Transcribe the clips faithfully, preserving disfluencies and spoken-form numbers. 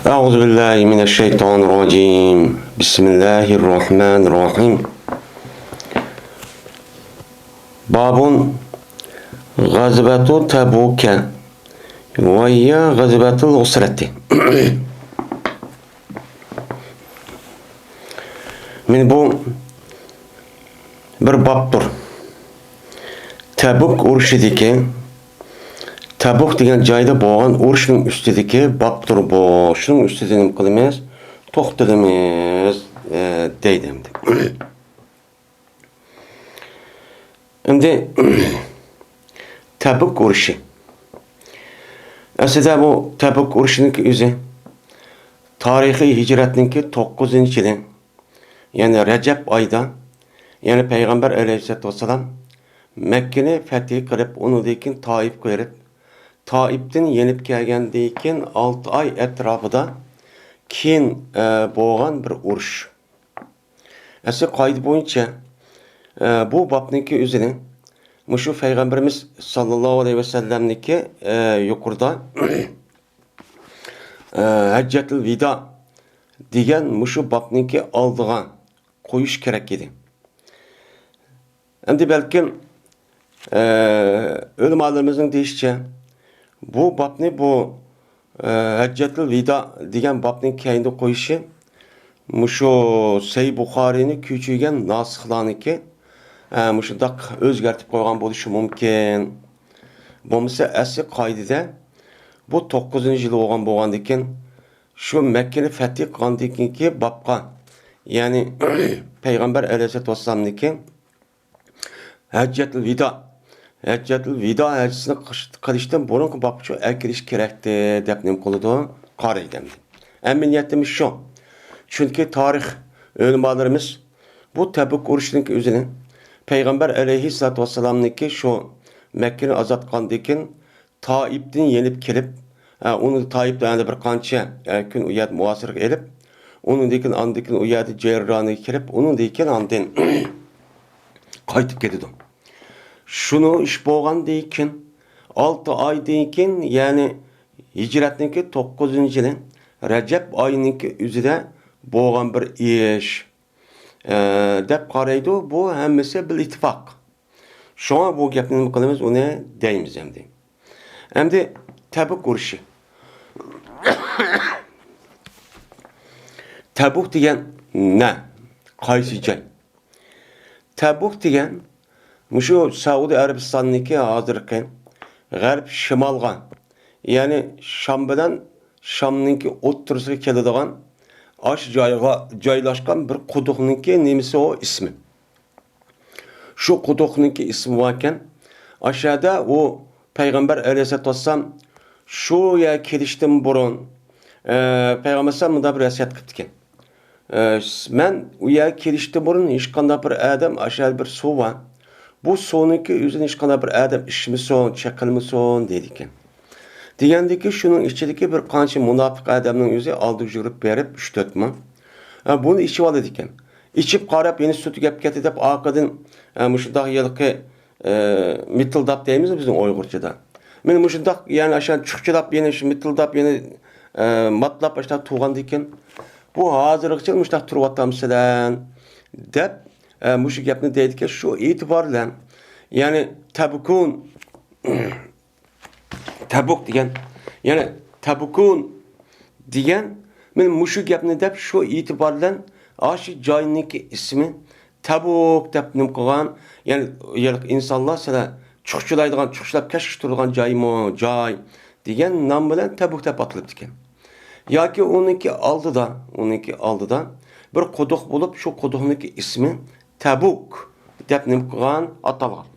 أعوذ بالله من الشيطان الرجيم. بسم الله الرحمن الرحيم. باب غزوة تبوك وهي غزوة العسرة. مانا بۇ بىر بابتۇر. تەبۇك ئۇرۇشىدىكى، تەبۇك دېگەن جايدا بولغان ئۇرۇشنىڭ ئۈستىدىكى بابتۇر بۇ. شۇنىڭ ئۈستىدە نېمە قىلىمىز؟ توختىلىمىز، ئە، دەيدۇ ئەمدى. ئەمدى تەبۇك ئۇرۇشى. ئەسلىدە بۇ تەبۇك ئۇرۇشىنىڭكى ئۆزى تارىخىي ھىجرەتنىڭكى توققۇزىنچى يىلى، يەنى رەجەب ئايدا، يەنى پەيغەمبەر ئەلەيھىسسالاتۇ ۋەسسالام مەككىنى فەتھى قىلىپ، ئۇنىڭدىن كېيىن تائىپقا بېرىپ، تائىپتىن يېنىپ كەلگەندىن كېيىن ئالتە ئاي ئەتراپىدا كېيىن، ئە، بولغان بىر ئۇرۇش. ئەسلى قائىدە بويىچە، ئە، بۇ بابنىڭكى ئۆزىنى مۇشۇ پەيغەمبىرىمىز ساللاللاھۇ ئەلەيھى ۋەسەللەمنىڭكى، ئە، يۇقىرىدا، ئە، ھەججەتۇل ۋىدا دېگەن مۇشۇ بابنىڭكى ئالدىغا قويۇش كېرەك ئىدى. ئەمدى بەلكىم، ئە، ئۆلىمالىرىمىزنىڭ دېيىشىچە، بۇ بابنى بۇ، ئە، ھەججەتۇل ۋىدا دېگەن بابنىڭ كەينىدە قويۇشى مۇشۇ سەھىھ بۇخارىينى كۆچۈرگەن ناسىخلارنىڭكى، ئە، مۇشۇنداق ئۆزگەرتىپ قويغان بولۇشى مۇمكىن. بولمىسا ئەسلى قائىدىدە بۇ توققۇزىنچى يىل بولغان بولغاندىكىن، شۇ مەككىنى فەتھى قىلغاندىن كېيىنكى بابقا، يەنى پەيغەمبەر ئەلەيھىسسالاتۇ ۋەسسالامنىڭكى ھەججەتۇل ۋىدا، ھەججەتۇل ۋىدا ھەججىسىنى قىلىش-، قىلىشتىن بۇرۇنقى بابقىچۇ ئەكىرىش كېرەكتى دەپ نېمە قىلىدۇ؟ قارايدۇ ئەمدى. ئەمەلىيەتتىمۇ شۇ. چۈنكى تارىخ ئۆلىمالىرىمىز بۇ تەبۇك ئۇرۇشىنىڭكى ئۆزىنى پەيغەمبەر ئەلەيھىسسالاتۇ ۋەسسالامنىڭكى شۇ مەككىنى ئازاد قىلغاندىن كېيىن تائىپتىن يېنىپ كېلىپ، ئە، ئۇنى تائىپتا يەنە بىر قانچە، ئە، كۈن ئۇ يەردە مۇھاسىرىگە ئېلىپ، ئۇنىڭدىن كېيىن، ئاندىن كېيىن ئۇ يەردە جەيرانىغا كىرىپ، ئۇنىڭدىن كېيىن ئاندىن قايتىپ كېتىدۇ. شۇنىڭ ئىش بولغاندىن كېيىن، ئالتە ئايدىن كېيىن، يەنى ھىجرەتنىڭكى توققۇزىنچى يىلى رەجەب ئايىنىڭكى ئۆزىدە بولغان بىر ئىش، ئە، دەپ قارايدۇ. بۇ ھەممىسى بىل ئىتتىپاق. شۇڭا بۇ گەپنى نېمە قىلىمىز، ئۇنى دەيمىز ئەمدى. ئەمدى تەبۇك ئۇرۇشى. تەبۇك دېگەن نە؟ قايسى جاي؟ تەبۇك دېگەن مۇشۇ سەئۇدى ئەرەبىستاننىڭكى ھازىرقى غەرب شىمالغا، يەنى شام بىلەن شامنىڭكى ئوتتۇرىسىغا كېلىدىغان ئاشۇ جايغا جايلاشقان بىر قۇدۇقنىڭكى نېمىسى ئۇ ئىسمى. شۇ قۇدۇقنىڭكى ئىسمى باركەن. ئاشۇ يەردە ئۇ پەيغەمبەر ئەلەيھىسسالاتۇ ۋەسسالام شۇ يەرگە كېلىشتىن بۇرۇن، ئە، پەيغەمبەر ئەلەيھىسسالام مۇنداق بىر ۋەسىيەت قىپتىكەن. ئە، مەن ئۇ يەرگە كېلىشتىن بۇرۇن ھېچقانداق بىر ئادەم، ئاشۇ يەردە بىر سۇ بار. بۇ سۇنىڭكى ئۆزىنى ھېچقانداق بىر ئادەم ئىچمىسۇن، چېقىلمىسۇن، دەيدىكەن. دېگەندىكى، شۇنىڭ ئىچىدىكى بىر قانچە مۇناپىق ئادەمنىڭ ئۆزى ئالدىغا يۈگۈرۈپ بېرىپ، ئۈچ تۆت مىڭ، ئە، بۇنى ئىچىۋالىدىكەن. ئىچىپ قاراپ، يەنە سۈتى كەپ كەتتى دەپ، ئارقىدىن، ئە، مۇشۇنداق ھېلىقى، ئە، مىتىلداپ دەيمىز بىزنىڭ ئۇيغۇرچىدا. مانا مۇشۇنداق، يەنى ئاشۇ چۇخچىلاپ، يەنە شۇ مىتىلداپ، يەنە، ئە، ماتلاپ، ئاشۇنداق تۇرغاندىكىن، بۇ ھازىرغىچە مۇشۇنداق تۇرۇۋاتامسىلەر دەپ، ئە، مۇشۇ گەپنى دەيدىكەن. شۇ ئېتىبار بىلەن، يەنى تەبۇكۇن، تەبۇك دېگەن، يەنى تەبۇكۇن دېگەن، مانا مۇشۇ گەپنى دەپ، شۇ ئېتىبار بىلەن ئاشۇ جاينىڭكى ئىسمى تەبۇك دەپ نېمە قىلغان، يەنى، يەنى ئىنسانلار سىلەر چۇخچىلايدىغان، چۇخچىلاپ كەچكىچە تۇرىدىغان جايمۇ، جاي دېگەن نام بىلەن تەبۇك دەپ ئاتىلىپتىكەن. ياكى ئۇنىڭكى ئالدىدا، ئۇنىڭكى ئالدىدا بىر قۇدۇق بولۇپ، شۇ قۇدۇقنىڭكى ئىسمى تەبۇك دەپ نېمە قىلغان، ئاتالغان.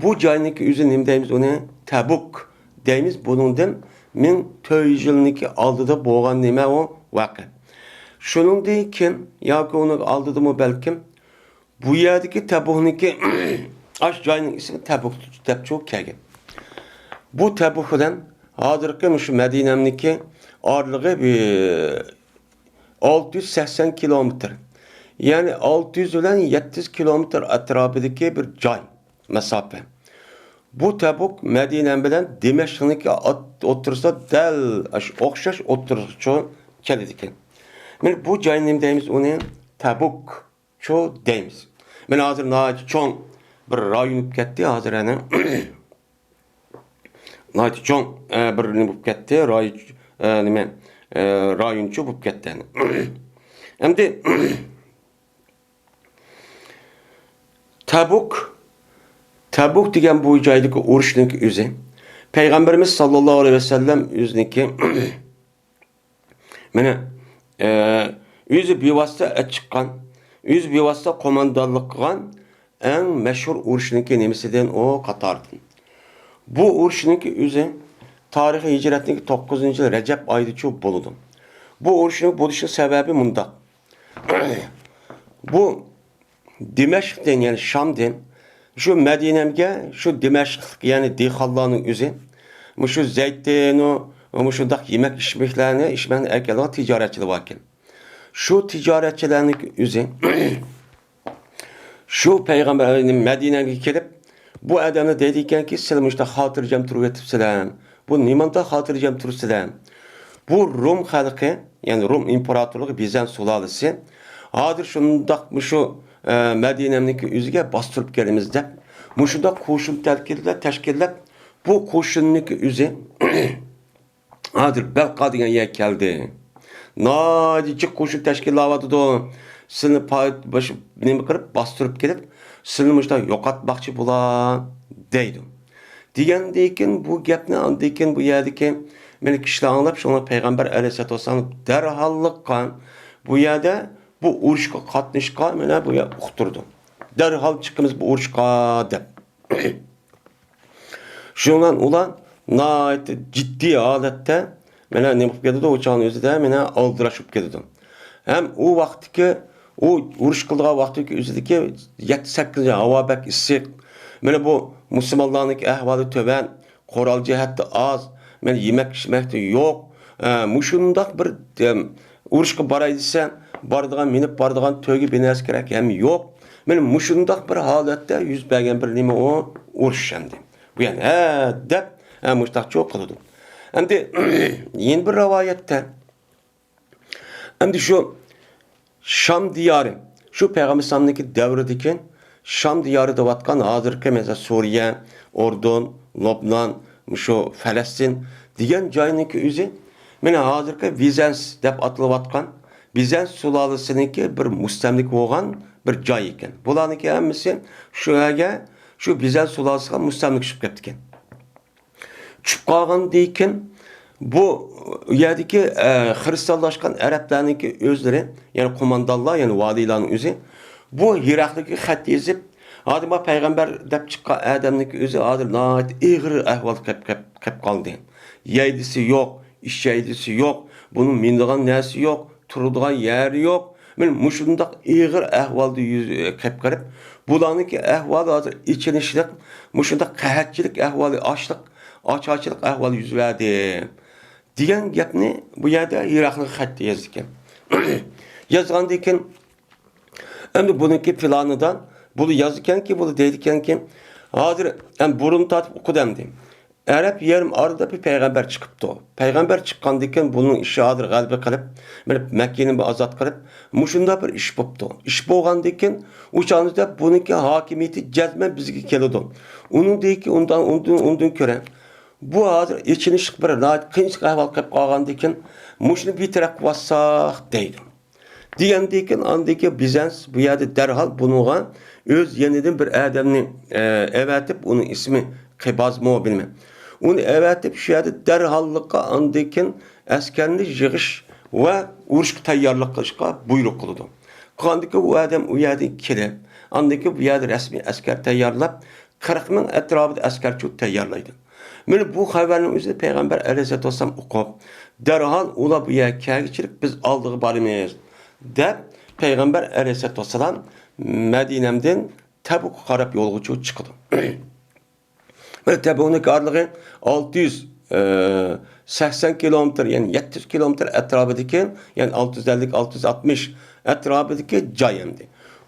بۇ جاينىڭكى ئۆزى نېمە دەيمىز ئۇنى؟ تەبۇك دەيمىز. بۇنىڭدىن مىڭ تۆت يۈز يىلنىڭكى ئالدىدا بولغان نېمە ئۇ ۋەقە. شۇنىڭدىن كېيىن ياكى ئۇنىڭ ئالدىدىمۇ بەلكىم بۇ يەردىكى تەبۇكنىڭكى ئاش جاينىڭ ئىسمى تەبۇك دەپ چوق كەلگەن. بۇ تەبۇك بىلەن ھازىرقى مۇشۇ مەدىنەمنىڭكى ئارىلىقى بىر ئالتە يۈز سەكسەن كىلومېتىر. يەنى ئالتە يۈز بىلەن يەتتە يۈز كىلومېتىر ئەتراپىدىكى بىر جاي، مەساپە. بۇ تەبۇك مەدىنە بىلەن دىمەشقنىڭكى ئوت-، ئوتتۇرىسىدا دەل ئاشۇ ئوخشاش ئوتتۇرىغىچۇ كېلىدىكەن. مانا بۇ جاينى نېمە دەيمىز ئۇنى؟ تەبۇكچۇ دەيمىز. مانا ھازىر ناھايىتى چوڭ بىر رايون بولۇپ كەتتى ھازىر ئەنە. ناھايىتى چوڭ، ئە، بىر نېمە بولۇپ كەتتى، راي-، ئە، نېمە، ئە، رايونچۇ بولۇپ كەتتى ئەنە. ئەمدى تەبۇك، تەبۇك دېگەن بۇ جايدىكى ئۇرۇشنىڭكى ئۆزى. پەيغەمبىرىمىز ساللاللاھۇ ئەلەيھى ۋەسەللەم ئۆزىنىڭكى، مانا، ئە، ئۆزى بىۋاسىتە ئەت چىققان، ئۆزى بىۋاسىتە قوماندانلىق قىلغان ئەڭ مەشھۇر ئۇرۇشنىڭكى نېمىسىدىن ئۇ قاتاردىن. بۇ ئۇرۇشنىڭكى ئۆزى تارىخىي ھىجرەتنىڭكى توققۇزىنچى يىل رەجەپ ئايىدىچۇ بولىدۇ. بۇ ئۇرۇشنىڭ بولۇشنىڭ سەۋەبى مۇنداق. بۇ دىمەشقتىن، يەنى شامدىن، شۇ مەدىنەمگە، شۇ دىمەشقلىق، يەنى دېھقانلارنىڭ ئۆزى، مۇشۇ زەيتۇنۇ ۋە مۇشۇنداق يېمەك ئىچمەكلەرنى، ئىچمەكنى ئەكەلگەن تىجارەتچىلەر باركەن. شۇ تىجارەتچىلەرنىڭ ئۆزى، شۇ پەيغەمبەر مەدىنەگە كېلىپ، بۇ ئادەمنى دەيدىكەنكى، سىلەر مۇشۇنداق خاتىرجەم تۇرۇۋېتىپسىلەر. بۇ نېمانداق خاتىرجەم تۇرىسىلەر؟ بۇ رۇم خەلقى، يەنى رۇم ئىمپېراتورلۇقى بىزەنت سۇلالىسى، ھازىر شۇنداق مۇشۇ، ئە، مەدىنەمنىڭكى ئۆزىگە باستۇرۇپ كېلىمىز دەپ، مۇشۇنداق قوشۇن تەشكىللەپ، تەشكىللەپ، بۇ قوشۇننىڭكى ئۆزى ھازىر بەلقا دېگەن يەرگە كەلدى. ناھايىتى جىق قوشۇن تەشكىللەۋاتىدۇ. سىلىنى پا-، باش-، نېمە قىلىپ، باستۇرۇپ كېلىپ، سىلىنى مۇشۇنداق يوقاتماقچى بۇلار، دەيدۇ. دېگەندىن كېيىن بۇ گەپنى ئاندىن كېيىن بۇ يەردىكى مېنى كىشىلەر ئاڭلاپ، شۇڭا پەيغەمبەر ئەلەيھىسسالاتۇ ۋەسسالام دەرھاللىققا بۇ يەردە بۇ ئۇرۇشقا قاتنىشىشقا مانا بۇ يەر ئۇقتۇرىدۇ. دەرھال چىقىمىز بۇ ئۇرۇشقا دەپ. شۇنىڭ بىلەن ئۇلار ناھايىتى جىددىي ھالەتتە مانا نېمە قىلىپ كېتىدۇ، ئۇ چاغنىڭ ئۆزىدە مانا ئالدىراش بولۇپ كېتىدۇ. ھەم ئۇ ۋاقىتتىكى ئۇ ئۇرۇش قىلىدىغان ۋاقىتتىكى ئۆزىدىكى يەتتە سەككىزىنچى ھاۋا بەك ئىسسىق. مانا بۇ مۇسۇلمانلارنىڭكى ئەھۋالى تۆۋەن، قورال جەھەتتە ئاز، مانا يېمەك ئىچمەكتە يوق. ئە، مۇشۇنداق بىر، ئەم، ئۇرۇشقا باراي دېسە، بارىدىغان، مىنىپ بارىدىغان تۆگە بىر نەرسە كېرەك ھەم يوق. مانا مۇشۇنداق بىر ھالەتتە يۈز بەرگەن بىر نېمە ئۇ ئۇرۇش ئەمدى. بۇ يەنى ھە دەپ، ھە، مۇشۇنداقچۇ قىلىدۇ. ئەمدى يەنە بىر رىۋايەتتە، ئەمدى شۇ شام دىيارى، شۇ پەيغەمبەر ئەلەيھىسسالامنىڭكى دەۋرىدىكى شام دىيارى دەۋاتقان ھازىرقى، مەسىلەن، سۈرىيە، ئۇردۇن، لوبنان، شۇ فەلەستىن دېگەن جاينىڭكى ئۆزى، مانا ھازىرقى ۋىزەنس دەپ ئاتىلىۋاتقان ۋىزەنس سۇلالىسىنىڭكى بىر مۇستەملىكە بولغان بىر جاي ئىكەن. بۇلارنىڭكى ھەممىسى شۇ يەرگە، شۇ ۋىزەنس سۇلالىسىغا مۇستەملىكە چۈشۈپ كەپتىكەن. چۈشۈپ قالغاندىن كېيىن بۇ يەردىكى، ئە، خىرىستىيانلاشقان ئەرەبلەرنىڭكى ئۆزلىرى، يەنى قوماندانلار، يەنى ۋالىيلارنىڭ ئۆزى بۇ ھېراقلىغا خەت يېزىپ، ھازىر ما پەيغەمبەر دەپ چىققان ئادەمنىڭكى ئۆزى ھازىر ناھايىتى ئېغىر ئەھۋالغا كەپ، كەپ، كەپ قالدى. يەيدىسى يوق، ئىچەيدىسى يوق، بۇنىڭ مىنىدىغان نەرسىسى يوق، تۇرىدىغان يەرى يوق. مانا مۇشۇنداق ئېغىر ئەھۋالدا يۈز، كەپ قېلىپ، بۇلارنىڭكى ئەھۋالى ھازىر ئېچىنىشلىق، مۇشۇنداق قەھەتچىلىك ئەھۋالى، ئاچلىق، ئاچارچىلىق ئەھۋالى يۈز بەردى، دېگەن گەپنى بۇ يەردە ھېراقلىغا خەت يازىدىكەن. يازغاندىن كېيىن، ئەمدى بۇنىڭكى پىلانىدا بۇ يازىدىكەنكى، بۇ دەيدىكەنكى، ھازىر ئەمدى بۇرۇن تارتىپ ئوقۇدى ئەمدى. ئەرەب يېرىم ئارىدا بىر پەيغەمبەر چىقىپتۇ. پەيغەمبەر چىققاندىكىن بۇنىڭ ئىشى ھازىر غەلىبە قىلىپ، مەككىنى ئازاد قىلىپ، مۇشۇنداق بىر ئىش بوپتۇ. ئىش بولغاندىكىن، ئۇ چاغدا بۇنىڭكى ھاكىمىيىتى جەزمەن بىزگە كېلىدۇ. ئۇنىڭدىكى ئۇندىن، ئۇندىن، ئۇندىن كۆرە، بۇ ھازىر ئېچىنىشلىق بىر ناھايىتى قىيىنچىلىق ئەھۋال قېلىپ قالغاندىكىن، مۇشۇنى بىر تەرەپ قىلىۋاتساق دەيدۇ. دېگەندىكىن، ئاندىكى بىزەنس بۇ يەردە دەرھال بۇنىڭغا ئۆز يېنىدىن بىر ئادەمنى، ئە، ئەۋەتىپ، ئۇنىڭ ئىسمى قىبازمۇ بىلمەن. ئۇنى ئەۋەتىپ، شۇ يەردە دەرھاللىققا ئاندىكىن ئەسكەرنى يىغىش ۋە ئۇرۇشقا تەييارلىق قىلىشقا بۇيرۇق قىلىدۇ. قىلغاندىكىن ئۇ ئادەم ئۇ يەردىن كېلىپ، ئاندىكىن بۇ يەردە رەسمىي ئەسكەر تەييارلاپ، قىرىق مىڭ ئەتراپىدا ئەسكەرچۇ تەييارلايدۇ. مانا بۇ خەۋەرنىڭ ئۆزىنى پەيغەمبەر ئەلەيھىسسالاتۇ ۋەسسالام ئوقۇپ، دەرھال ئۇلار بۇ يەرگە كەلگۈچىلىك بىز ئالدىغا بارىمىز، دەپ پەيغەمبەر ئەلەيھىسسالاتۇ ۋەسسالام مەدىنەمدىن تەبۇكقا قاراپ يولغا چىقىدۇ. مانا تەبۇكنىڭ ئارىلىقى ئالتە يۈز سەكسەن كىلومېتىر، يەنى يەتتە يۈز كىلومېتىر ئەتراپىدىكى، يەنى ئالتە يۈز ئەللىك، ئالتە يۈز ئاتمىش ئەتراپىدىكى جاي ئەمدى.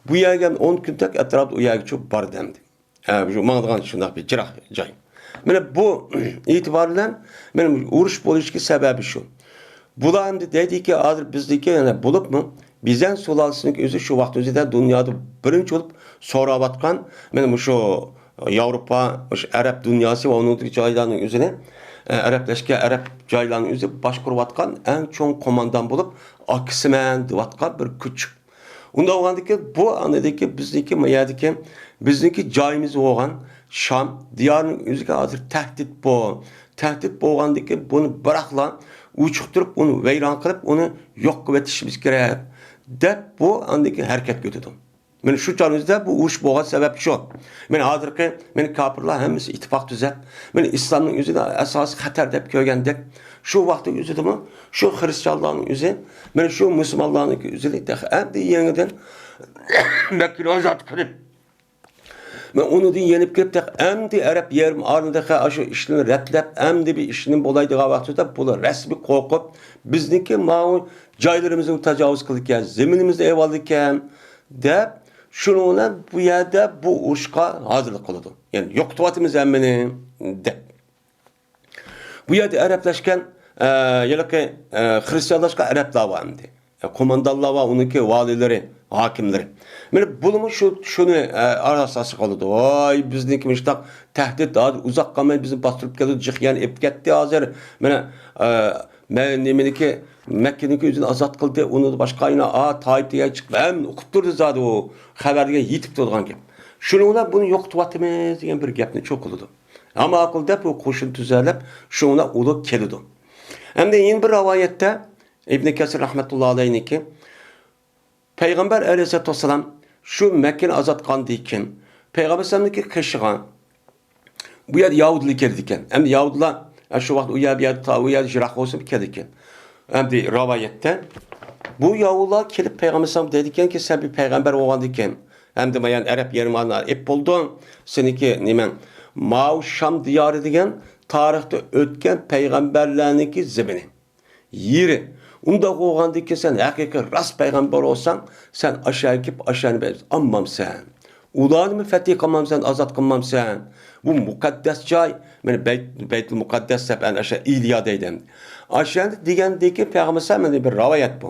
بۇ يەرگە ئون كۈندەك ئەتراپىدا ئۇ يەرگىچە باردى ئەمدى. ئە، شۇ ماڭىدىغان شۇنداق بىر جىراق جاي. مانا بۇ ئېتىبار بىلەن مانا ئۇرۇش بولۇشتىكى سەۋەبى شۇ. بۇلار ئەمدى دەيدىكى، ھازىر بىزدىكى يەنە بولۇپمۇ بىزەن سۇلالىسىنىڭ ئۆزى شۇ ۋاقىت ئۆزىدە دۇنيادا بىرىنچى بولۇپ سوراۋاتقان، مانا مۇشۇ ياۋروپا، مۇشۇ ئەرەب دۇنياسى ۋە ئۇنىڭدىكى جايلارنىڭ ئۆزىنى، ئە، ئەرەبلەشكەن ئەرەب جايلارنىڭ ئۆزى باشقۇرۇۋاتقان ئەڭ چوڭ قوماندان بولۇپ، ئاكىسىمەن دەۋاتقان بىر كۈچ. ئۇنداق بولغاندىكىن بۇ ئاندىكى بىزنىڭكى ما يەردىكى بىزنىڭكى جايىمىز بولغان شام دىيارىنىڭ ئۆزىگە ھازىر تەھدىت بۇ. تەھدىت بولغاندىكىن بۇنى بىراقلا ئۇچۇقتۇرۇپ، ئۇنى ۋەيران قىلىپ، ئۇنى يوق قىلىۋېتىشىمىز كېرەك دەپ بۇ ئاندىكى ھەرىكەتكە ئۆتىدۇ. مانا شۇ چاغنىڭىزدا بۇ ئۇرۇش بولغان سەۋەب شۇ. مانا ھازىرقى مانا كاپىرلار ھەممىسى ئىتتىپاق تۈزەپ، مانا ئىسلامنىڭ ئۆزىنى ئاساسىي خەتەر دەپ كۆرگەندەك، شۇ ۋاقىتنىڭ ئۆزىدىمۇ شۇ خرىستىيانلارنىڭ ئۆزى، مانا شۇ مۇسۇلمانلارنىڭ ئۆزىنى تېخى ئەمدى يېڭىدىن مەككىنى ئازاد قىلىپ، مانا ئۇنىڭدىن يېنىپ كېلىپ، تېخى ئەمدى ئەرەب يېرىم ئارىلىدا تېخى ئاشۇ ئىشنى رەتلەپ، ئەمدى بىر ئىشنى بولايدىغان ۋاقتىدا بۇلار رەسمىي قورقۇپ، بىزنىڭكى ماۋۇ جايلىرىمىزنى تاجاۋۇز قىلىدىكەن، زېمىنىمىزنى ئېلىۋالىدىكەن دەپ، شۇنىڭ بىلەن بۇ يەردە بۇ ئۇرۇشقا ھازىرلىق قىلىدۇ. يەنى يوقىتىۋاتىمىز ھەممىنى دەپ. بۇ يەردە ئەرەبلەشكەن، ئە، ھېلىقى، ئە، خرىستىيانلاشقان ئەرەبلەر بار ئەمدى. ئە، قوماندانلار بار، ئۇنىڭكى ۋالىيلىرى، ھاكىملىرى. مانا بۇلىمۇ شۇ، شۇنى، ئە، ئاراساسى قىلىدۇ. ۋاي، بىزنىڭكى مۇشۇنداق تەھدىت ھازىر ئۇزاق قالماي بىزنى باستۇرۇپ كېلىدۇ، جىخيەننى ئېلىپ كەتتى ھازىر. مانا، ئە، مە-، نېمىنىكى، مەككىنىڭكى ئۆزىنى ئازاد قىلدى، ئۇنى باشقا يەنە، ئا، تائىپىگە چىقىپ، ھەممىنى ئۇقۇپ تۇردى زادى ئۇ خەۋەر دېگەن يېتىپ تۇرىدىغان گەپ. شۇنىڭ بىلەن بۇنى يوقىتىۋاتىمىز دېگەن بىر گەپنى چوقۇلىدۇ. ھە ماقۇل دەپ، ئۇ قوشۇن تۈزەرلەپ، شۇنىڭ بىلەن ئۇلار كېلىدۇ. ئەمدى يەنە بىر رىۋايەتتە، ئىبنى كەسىر رەھمەتۇللا ئەلەيھنىڭكى، پەيغەمبەر ئەلەيھىسسالاتۇ ۋەسسالام شۇ مەككىنى ئازاد قىلغاندىن كېيىن، پەيغەمبەر ئەلەيھىسسالامنىڭكى قېشىغا بۇ يەردە يەھۇدىيلار كېلىدىكەن. ئەمدى يەھۇدىيلار، ئە، شۇ ۋاقىت ئۇ يەر، بۇ يەر، تا-، ئۇ يەر يىراق بولسىمۇ كېلىدىكەن. ئەمدى رىۋايەتتە، بۇ يەھۇدىيلار كېلىپ پەيغەمبەر ئەلەيھىسسالامغا دەيدىكەنكى، سەن بىر پەيغەمبەر بولغاندىكىن، ئەمدى مايان ئەرەب يېرىم ئارىلىنى ئېلىپ بولدۇڭ، سېنىڭكى نېمەڭ، ماۋۇ شام دىيارى دېگەن تارىختا ئۆتكەن پەيغەمبەرلەرنىڭكى زېمىنى، يېرى. ئۇنداق بولغاندىكىن سەن ھەقىقىي راست پەيغەمبەر بولساڭ، سەن ئاشۇ يەرگە كېلىپ ئاشۇ يەرنى بەرمەمسەن؟ ئۇلارنىمۇ فەتھى قىلمامسەن، ئازاد قىلمامسەن؟ بۇ مۇقەددەس جاي، مانا بەيت-، بەيتۇل مۇقەددەس دەپ ئەنە ئاشۇ ئىلىيا دەيدۇ. ئاشۇ يەردە دېگەندىكىن پەيغەمبەر ئەلەيھىسسالام، مانا بىر رىۋايەت بۇ.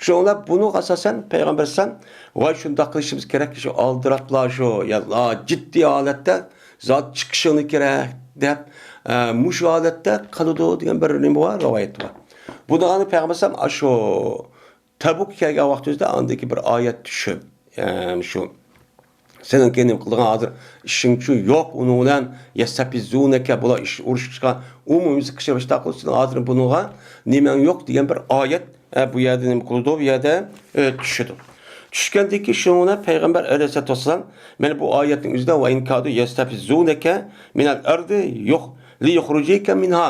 شۇڭلار بۇنىڭغا ئاساسەن پەيغەمبەر ئەلەيھىسسالام، ۋاي شۇنداق قىلىشىمىز كېرەك، شۇ ئالدىراپلا شۇ يا جىددىي ھالەتتە زادى چىقىشىڭلار كېرەك دەپ، ئە، مۇشۇ ھالەتتە قىلىدۇ دېگەن بىر نېمە بار، رىۋايەت بار. بۇنىڭغا پەيغەمبەر ئەلەيھىسسالام ئاشۇ تەبۇككە كەلگەن ۋاقتىمىزدا ئاندىكى بىر ئايەت چۈشۈپ، ئە، شۇ سېنىڭكى نېمە قىلىدىغان ھازىر ئىشىڭچۇ يوق، ئۇنىڭ بىلەن يەستەپىززۇنەكە، بۇلار ئىش، ئۇرۇشقا ئومۇميۈزلۈك قىلىشقا باشلاپ قىلسا، سېنىڭ ھازىر بۇنىڭغا نېمەڭ يوق دېگەن بىر ئايەت، ئە، بۇ يەردە نېمە قىلىدۇ، بۇ يەردە، ئە، چۈشىدۇ. چۈشكەندىن كېيىن شۇنىڭ بىلەن پەيغەمبەر ئەلەيھىسسالاتۇ ۋەسسالام، مانا بۇ ئايەتنىڭ ئۆزىدە، ۋە ئىن كادۇ يەستەپىززۇنەكە مىنەل ئەردى يۇخ-، لىيۇخرىجۇكە مىنھا.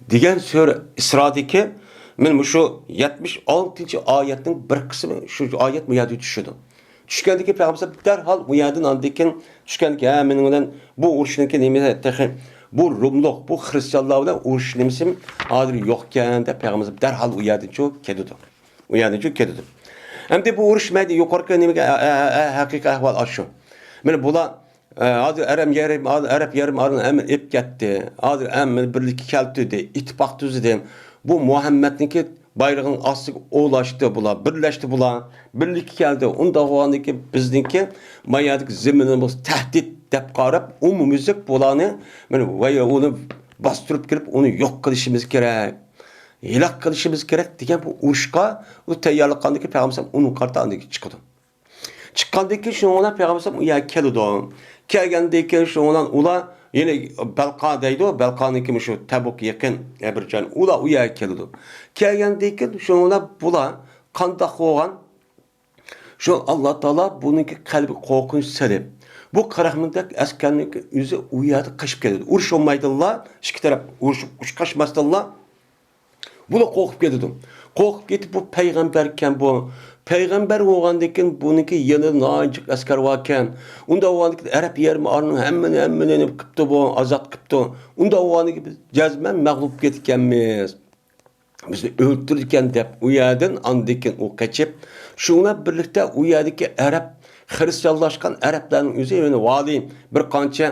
دېگەن سۈرە ئىسرادىكى، مانا مۇشۇ يەتمىش ئالتىنچى ئايەتنىڭ بىر قىسمى، شۇ ئايەت بۇ يەردە چۈشىدۇ. چۈشكەندىكى پەيغەمبەر دەرھال ئۇ يەردىن ئاندىن كېيىن چۈشكەندىكى، ھە، مېنىڭ بىلەن بۇ ئۇرۇشنىڭكى نېمە تېخى، بۇ روملۇق، بۇ خرىستىيانلار بىلەن ئۇرۇش نېمىسى ھازىر يوقكەن دەپ پەيغەمبەر دەرھال ئۇ يەردىن چۈشۈپ كېتىدۇ. ئۇ يەردىن چۈشۈپ كېتىدۇ. ئەمدى بۇ ئۇرۇش مەيدانى يۇقىرىقى نېمىگە، ئە، ئە، ئە، ھەقىقىي ئەھۋال ئاشۇ. مانا بۇلار ئە، ھازىر ئەرەب يېرىم، ھازىر ئەرەب يېرىم ئارىلىنى ھەممىنى ئېلىپ كەتتى. ھازىر ھەممىنى بىرلىككە كەلتۈردى، ئىتتىپاق تۈزدى. بۇ مۇھەممەدنىڭكى بايرىغىنىڭ ئاستىغا ئولاشتى بۇلار، بىرلەشتى بۇلار. بىرلىككە كەلدى. ئۇنداق بولغاندىكىن بىزنىڭكى ما يەردىكى زېمىنىمىز تەھدىت دەپ قاراپ، ئومۇميۈزلۈك بۇلارنى، مانا، ۋەي-، ئۇنى باستۇرۇپ كىرىپ، ئۇنى يوق قىلىشىمىز كېرەك، ھېلاك قىلىشىمىز كېرەك دېگەن بۇ ئۇرۇشقا ئۇ تەييارلىق قىلغاندىكىن پەيغەمبەر ئۇنىڭغا قارىتا ئاندىن كېيىن چىقىدۇ. چىققاندىن كېيىن شۇنىڭ بىلەن پەيغەمبەر ئەلەيھىسسالام ئۇ يەرگە كېلىدۇ. كەلگەندىن كېيىن شۇنىڭ بىلەن ئۇلار يەنە بەلقا دەيدۇ، بەلقانىڭكى مۇشۇ تەبۇك يېقىن بىر جاي، ئۇلار ئۇ يەرگە كېلىدۇ. كەلگەندىن كېيىن شۇنىڭ بىلەن بۇلار قانداق بولغان؟ شۇ ئاللا تائالا بۇنىڭكى قەلبىگە قورقۇنچ سېلىپ، بۇ قىرىق مىڭدەك ئەسكەرنىڭكى ئۆزى ئۇ يەردە قېچىپ كېتىدۇ. ئۇرۇشۇلمايدىلا، ئىككى تەرەپ ئۇرۇشۇپ ئۇچقاشماستىنلا، بۇلار قورقۇپ كېتىدۇ. قورقۇپ كېتىپ، بۇ پەيغەمبەركەن بۇ. پەيغەمبەر بولغاندىكىن بۇنىڭكى يېنىدا ناھايىتى جىق ئەسكەر باركەن. ئۇنداق بولغاندىكىن ئەرەب يېرىم ئارىلىنىڭ ھەممىنى، ھەممىنى نېمە قىپتۇ بۇ، ئازاد قىپتۇ. ئۇنداق بولغاندىكىن بىز جەزمەن مەغلۇپ كېتىدىكەنمىز. بىزنى ئۆلتۈرىدىكەن دەپ، ئۇ يەردىن ئاندىن كېيىن ئۇ قېچىپ، شۇ بىلەن بىرلىكتە ئۇ يەردىكى ئەرەب، خىرىستىيانلاشقان ئەرەبلەرنىڭ ئۆزى، يەنى ۋالىي، بىر قانچە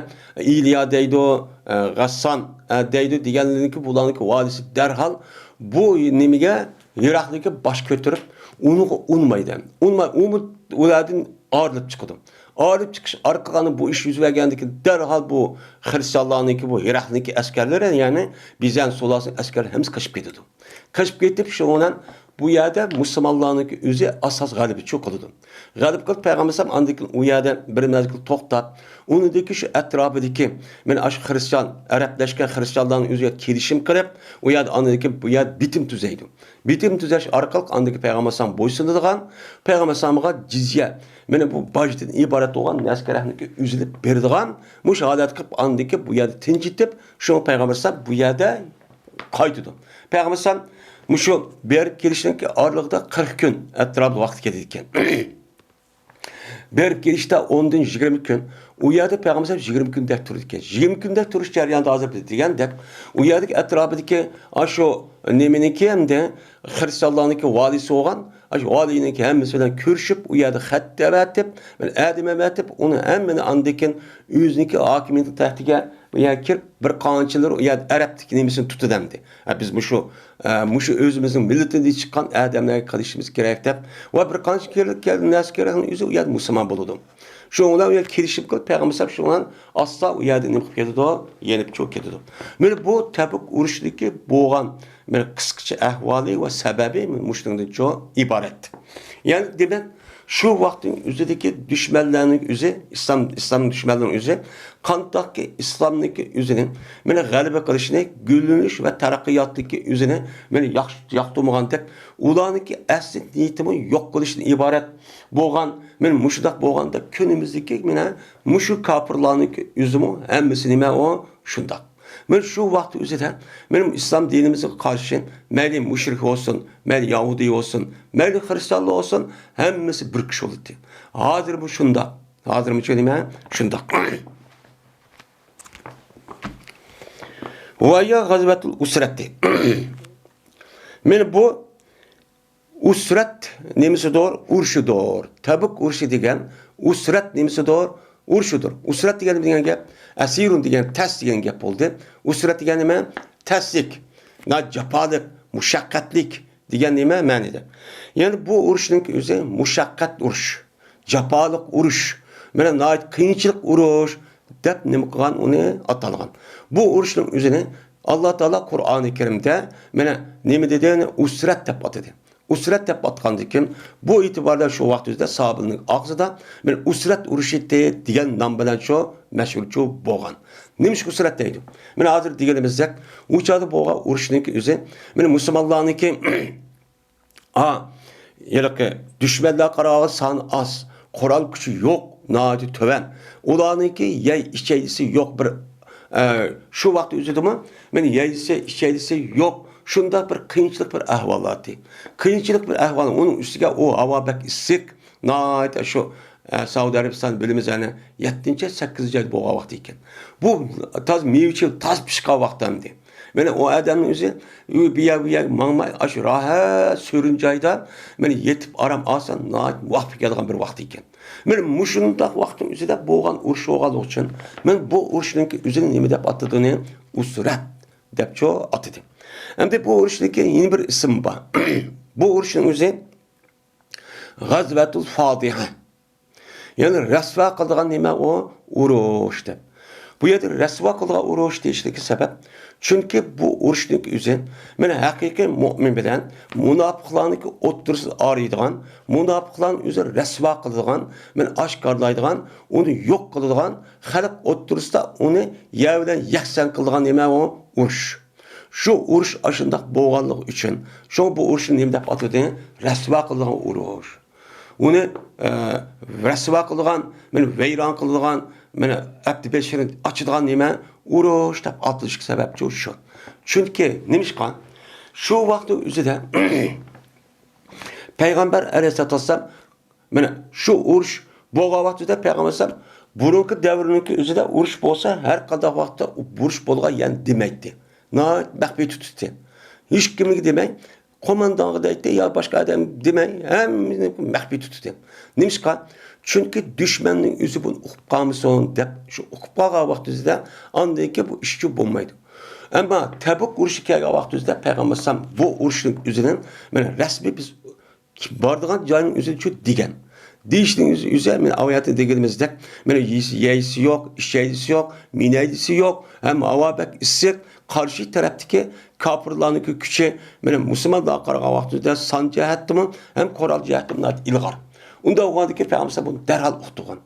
ئىليا دەيدۇ، ئە، غەسسان، ئە، دەيدۇ دېگەنلىرىنىڭكى، بۇلارنىڭكى ۋالىيسى دەرھال بۇ نېمىگە، ھىراقلىققا باش كۆتۈرۈپ، ئۇنىڭغا ئۇنىمايدۇ. ئۇنىماي، ئۇمۇ ئۇلاردىن ئايرىلىپ چىقىدۇ. ئايرىلىپ چىقىش ئارقىلىق بۇ ئىش يۈز بەرگەندىن كېيىن دەرھال بۇ خىرىستىيانلارنىڭكى، بۇ ھىراقلىقنىڭكى ئەسكەرلىرى، يەنى بىزەن سۇلاسىنىڭ ئەسكەرلىرى ھەممىسى قېچىپ كېتىدۇ. قېچىپ كېتىپ، شۇنىڭ بىلەن بۇ يەردە مۇسۇلمانلارنىڭكى ئۆزى ئاساس غەلىبىچۇ قىلىدۇ. غەلىبە قىلىپ، پەيغەمبەر ئەلەيھىسسالام ئاندىن كېيىن ئۇ يەردە بىر مەزگىل توختاپ، ئۇنىڭدىكى شۇ ئەتراپىدىكى، مانا ئاشۇ خىرىستىيان، ئەرەبلەشكەن خىرىستىيانلارنىڭ ئۆزىگە كېلىشىم قىلىپ، ئۇ يەردە ئاندىن كېيىن بۇ يەردە بىتىم تۈزەيدۇ. بىتىم تۈزەش ئارقىلىق ئاندىن كېيىن پەيغەمبەر ئەلەيھىسسالام بويسۇنىدىغان، پەيغەمبەر ئەلەيھىسسالامغا جىزيە، مانا بۇ باجدىن ئىبارەت بولغان نەرسە-كېرەكنى ئۈزۈلۈپ بېرىدىغان، مۇشۇ ھالەت قىلىپ ئاندىن كېيىن بۇ يەردە تىنچىتىپ، شۇڭا پەيغەمبەر ئەلەيھىسسالام بۇ يەردە قايتىدۇ. پەيغەمبەر ئەلەيھىسسالام مۇشۇ بېرىپ كېلىشنىڭكى ئارىلىقىدا قىرىق كۈن ئەتراپىدا ۋاقتى كېتىدىكەن. بېرىپ كېلىشتە ئوندىن يىگىرمە كۈن، ئۇ يەردە پەيغەمبەر ئەلەيھىسسالام يىگىرمە كۈندەك تۇرىدىكەن. يىگىرمە كۈندەك تۇرۇش جەريانىدا ھازىر بىز دېگەندەك، ئۇ يەردىكى ئەتراپىدىكى ئاشۇ نېمىنىڭكى ھەمدە خىرىستىيانلارنىڭكى ۋالىيسى بولغان، ئاشۇ ۋالىينىڭكى ھەممىسى بىلەن كۆرۈشۈپ، ئۇ يەردە خەت ئەۋەتىپ، ئادەم ئەۋەتىپ، ئۇنى ھەممىنى ئاندىن كېيىن ئۆزىنىڭكى ھاكىمىيىتى تەختىگە، ئۇ يەرگە كىرىپ، بىر قانچىلىرى ئۇ يەردە ئەرەبتىكى نېمىسىنى تۇتىدۇ ئەمدى. ھە، بىز مۇشۇ، ئە، مۇشۇ ئۆزىمىزنىڭ مىللىتىدىن چىققان ئادەملەرگە قىلىشىمىز كېرەك دەپ، ۋە بىر قانچە كېلىپ كەلگەن نەرسە كېرەكنىڭ ئۆزى ئۇ يەردە مۇسۇلمان بولىدۇ. شۇنىڭ بىلەن ئۇ يەردە كېلىشىم قىلىپ، پەيغەمبەر ئەلەيھىسسالام شۇنىڭ بىلەن ئاستا ئۇ يەردىن نېمە قىلىپ كېتىدۇ؟ يېنىپ چىقىپ كېتىدۇ. مانا بۇ تەبۇك ئۇرۇشىدىكى بولغان بىر قىسقىچە ئەھۋالى ۋە سەۋەبى مۇشۇنىڭدىن چوڭ ئىبارەت. يەنى دېمەك، شۇ ۋاقىتنىڭ ئۆزىدىكى دۈشمەنلەرنىڭ ئۆزى، ئىسلام، ئىسلام دۈشمەنلىرىنىڭ ئۆزى قانداقكى ئىسلامنىڭكى ئۆزىنى، مانا غەلىبە قىلىشنى، گۈللىنىش ۋە تەرەققىياتتىكى ئۆزىنى، مانا ياخشى، ياقتۇرمىغاندەك، ئۇلارنىڭكى ئەسلى نىيىتىمۇ يوق قىلىشتىن ئىبارەت بولغان، مانا مۇشۇنداق بولغاندا كۈنىمىزدىكى مانا مۇشۇ كاپىرلارنىڭكى ئۆزىمۇ ھەممىسى نېمە ئۇ شۇنداق. مانا شۇ ۋاقىت ئۆزىدە مانا ئىسلام دىنىمىزغا قارشى مەيلى مۇشرىك بولسۇن، مەيلى يەھۇدىي بولسۇن، مەيلى خىرىستىيانلار بولسۇن، ھەممىسى بىر كۈچ بولاتتى. ھازىرمۇ شۇنداق. ھازىرمۇ شۇ نېمە؟ شۇنداق. ۋەيا غەزۋەتۇل ئۇسرەتى. مانا بۇ ئۇسرەت نېمىسىدۇر؟ ئۇرۇشىدۇر. تەبۇك ئۇرۇشى دېگەن ئۇسرەت نېمىسىدۇر؟ ئۇرۇشىدۇر. ئۇسرەت دېگەن، دېگەن گەپ، ئەسىرۇن دېگەن تەس دېگەن گەپ بولدى. ئۇسرەت دېگەن نېمە؟ تەسلىك، نا-، جاپالىق، مۇشەققەتلىك دېگەن نېمە مەنىدە؟ يەنى بۇ ئۇرۇشنىڭ ئۆزى مۇشەققەت ئۇرۇش، جاپالىق ئۇرۇش، مانا ناھايىتى قىيىنچىلىق ئۇرۇش دەپ نېمە قىلغان، ئۇنى ئاتالغان. بۇ ئۇرۇشنىڭ ئۆزىنى ئاللا تائالا قۇرئانى كەرىمدە مانا نېمە دېدى؟ ئۇسرەت دەپ ئاتىدى. ئۇسرەت دەپ ئاتىغاندىن كېيىن، بۇ ئېتىباردا شۇ ۋاقىت ئۆزىدە ساھابىلەرنىڭ ئاغزىدا مانا ئۇسرەت ئۇرۇشى دېگەن نام بىلەن شۇ مەشھۇر شۇ بولغان. نېمىشقا ئۇسرەت دەيدۇ؟ مانا ھازىر دېگىنىمىزدەك، ئۇ چاغدا بولغان ئۇرۇشنىڭكى ئۆزى، مانا مۇسۇلمانلارنىڭكى، ئا، ھېلىقى دۈشمەنلەرگە قارىغاندا سانى ئاز، قورال كۈچى يوق، ناھايىتى تۆۋەن. ئۇلارنىڭكى يەي ئىچەيلىسى يوق بىر، ئە، شۇ ۋاقىت ئۆزىدىمۇ، مانا يەيلىسى، ئىچەيلىسى يوق، شۇنداق بىر قىيىنچىلىق بىر ئەھۋالاتى. قىيىنچىلىق بىر ئەھۋال، ئۇنىڭ ئۈستىگە ئۇ ھاۋا بەك ئىسسىق، ناھايىتى شۇ، ئە، سەئۇدى ئەرەبىستان بىلىمىز، يەنى يەتتىنچى، سەككىزىنچى ئايدا بولغان ۋاقتى ئىكەن. بۇ تازا مېۋە-چېۋە تازا پىشقان ۋاقتى ئەمدى. مانا ئۇ ئادەمنىڭ ئۆزى ئۇ بۇ يەر، بۇ يەرگە ماڭماي، ئاشۇ راھەت سۆرۈن جايدا مانا يېتىپ ئارام ئالسا، ناھايىتى مۇۋەپپەقىيەت ئالغان بىر ۋاقتى ئىكەن. مانا مۇشۇنداق ۋاقىتنىڭ ئۆزىدە بولغان ئۇرۇش بولغانلىقى ئۈچۈن، مانا بۇ ئۇرۇشنىڭكى ئۆزىنى نېمە دەپ ئاتىدىغىنى ئۇسرەت دەپچۇ ئاتىدى. ئەمدى بۇ ئۇرۇشنىڭكى يەنە بىر ئىسمى بار. بۇ ئۇرۇشنىڭ ئۆزى غەزۋەتۇل فادىھە. يەنى رەسۋا قىلىدىغان نېمە ئۇ؟ ئۇرۇش دەپ. بۇ يەردە رەسۋا قىلىدىغان ئۇرۇش دېيىشلىكى سەۋەب، چۈنكى بۇ ئۇرۇشنىڭ ئۆزى مانا ھەقىقىي مۆمىن بىلەن مۇناپىقلارنىڭكى ئوتتۇرىسىنى ئايرىيدىغان، مۇناپىقلارنىڭ ئۆزىنى رەسۋا قىلىدىغان، مانا ئاشكارىلايدىغان، ئۇنى يوق قىلىدىغان، خەلق ئوتتۇرىسىدا ئۇنى يەر بىلەن يەكسان قىلىدىغان نېمە ئۇ؟ ئۇرۇش. شۇ ئۇرۇش ئاشۇنداق بولغانلىقى ئۈچۈن، شۇڭا بۇ ئۇرۇشنى نېمە دەپ ئاتىدى؟ رەسۋا قىلىدىغان ئۇرۇش. ئۇنى، ئە، رەسۋا قىلىدىغان، مانا ۋەيران قىلىدىغان، مانا ئەپتى بېشىنى ئاچىدىغان نېمە؟ ئۇرۇش دەپ ئاتىلىشقا سەۋەبچى شۇ. چۈنكى نېمىشقا؟ شۇ ۋاقىتنىڭ ئۆزىدە پەيغەمبەر ئەلەيھىسسالاتۇ ۋەسسالام، مانا شۇ ئۇرۇش بولغان ۋاقتىدا پەيغەمبەر ئەلەيھىسسالام بۇرۇنقى دەۋرنىڭكى ئۆزىدە ئۇرۇش بولسا، ھەر قانداق ۋاقىتتا ئۇرۇش بولغان يەرنى دېمەيتتى. ناھايىتى مەخپىي تۇتۇتتى. ھېچكىمگە دېمەي، قوماندانغا دەيتتى يا باشقا ئادەم دېمەي، ھەممىنى مەخپىي تۇتتى. نېمىشقا؟ چۈنكى دۈشمەننىڭ ئۆزى بۇنى ئۇقۇپ قالمىسۇن دەپ، شۇ ئۇقۇپ قالغان ۋاقتىمىزدا ئاندىن كېيىن بۇ ئىشچۇ بولمايدۇ. ئەمما تەبۇك ئۇرۇشى كەلگەن ۋاقتىمىزدا پەيغەمبەر ئەلەيھىسسالام بۇ ئۇرۇشنىڭ ئۆزىنىڭ مانا رەسمىي بىز بارىدىغان جاينىڭ ئۆزىنى شۇ دېگەن. دېيىشنىڭ ئۆزى، ئۆزى مانا ئايەتتە دېگىنىمىزدەك، مانا يېيىسى، يەيسى يوق، ئىچەيسى يوق، مىنەيسى يوق، ھەم ھاۋا بەك ئىسسىق، قارشى تەرەپتىكى كاپىرلارنىڭكى كۈچى مانا مۇسۇلمانلارغا قارىغان ۋاقتىدا سان جەھەتتىمۇ ھەم قورال جەھەتتىمۇ ناھايىتى ئىلغار. ئۇنداق بولغاندىكىن پەيغەمبەر بۇنى دەرھال ئۇقتۇرغان.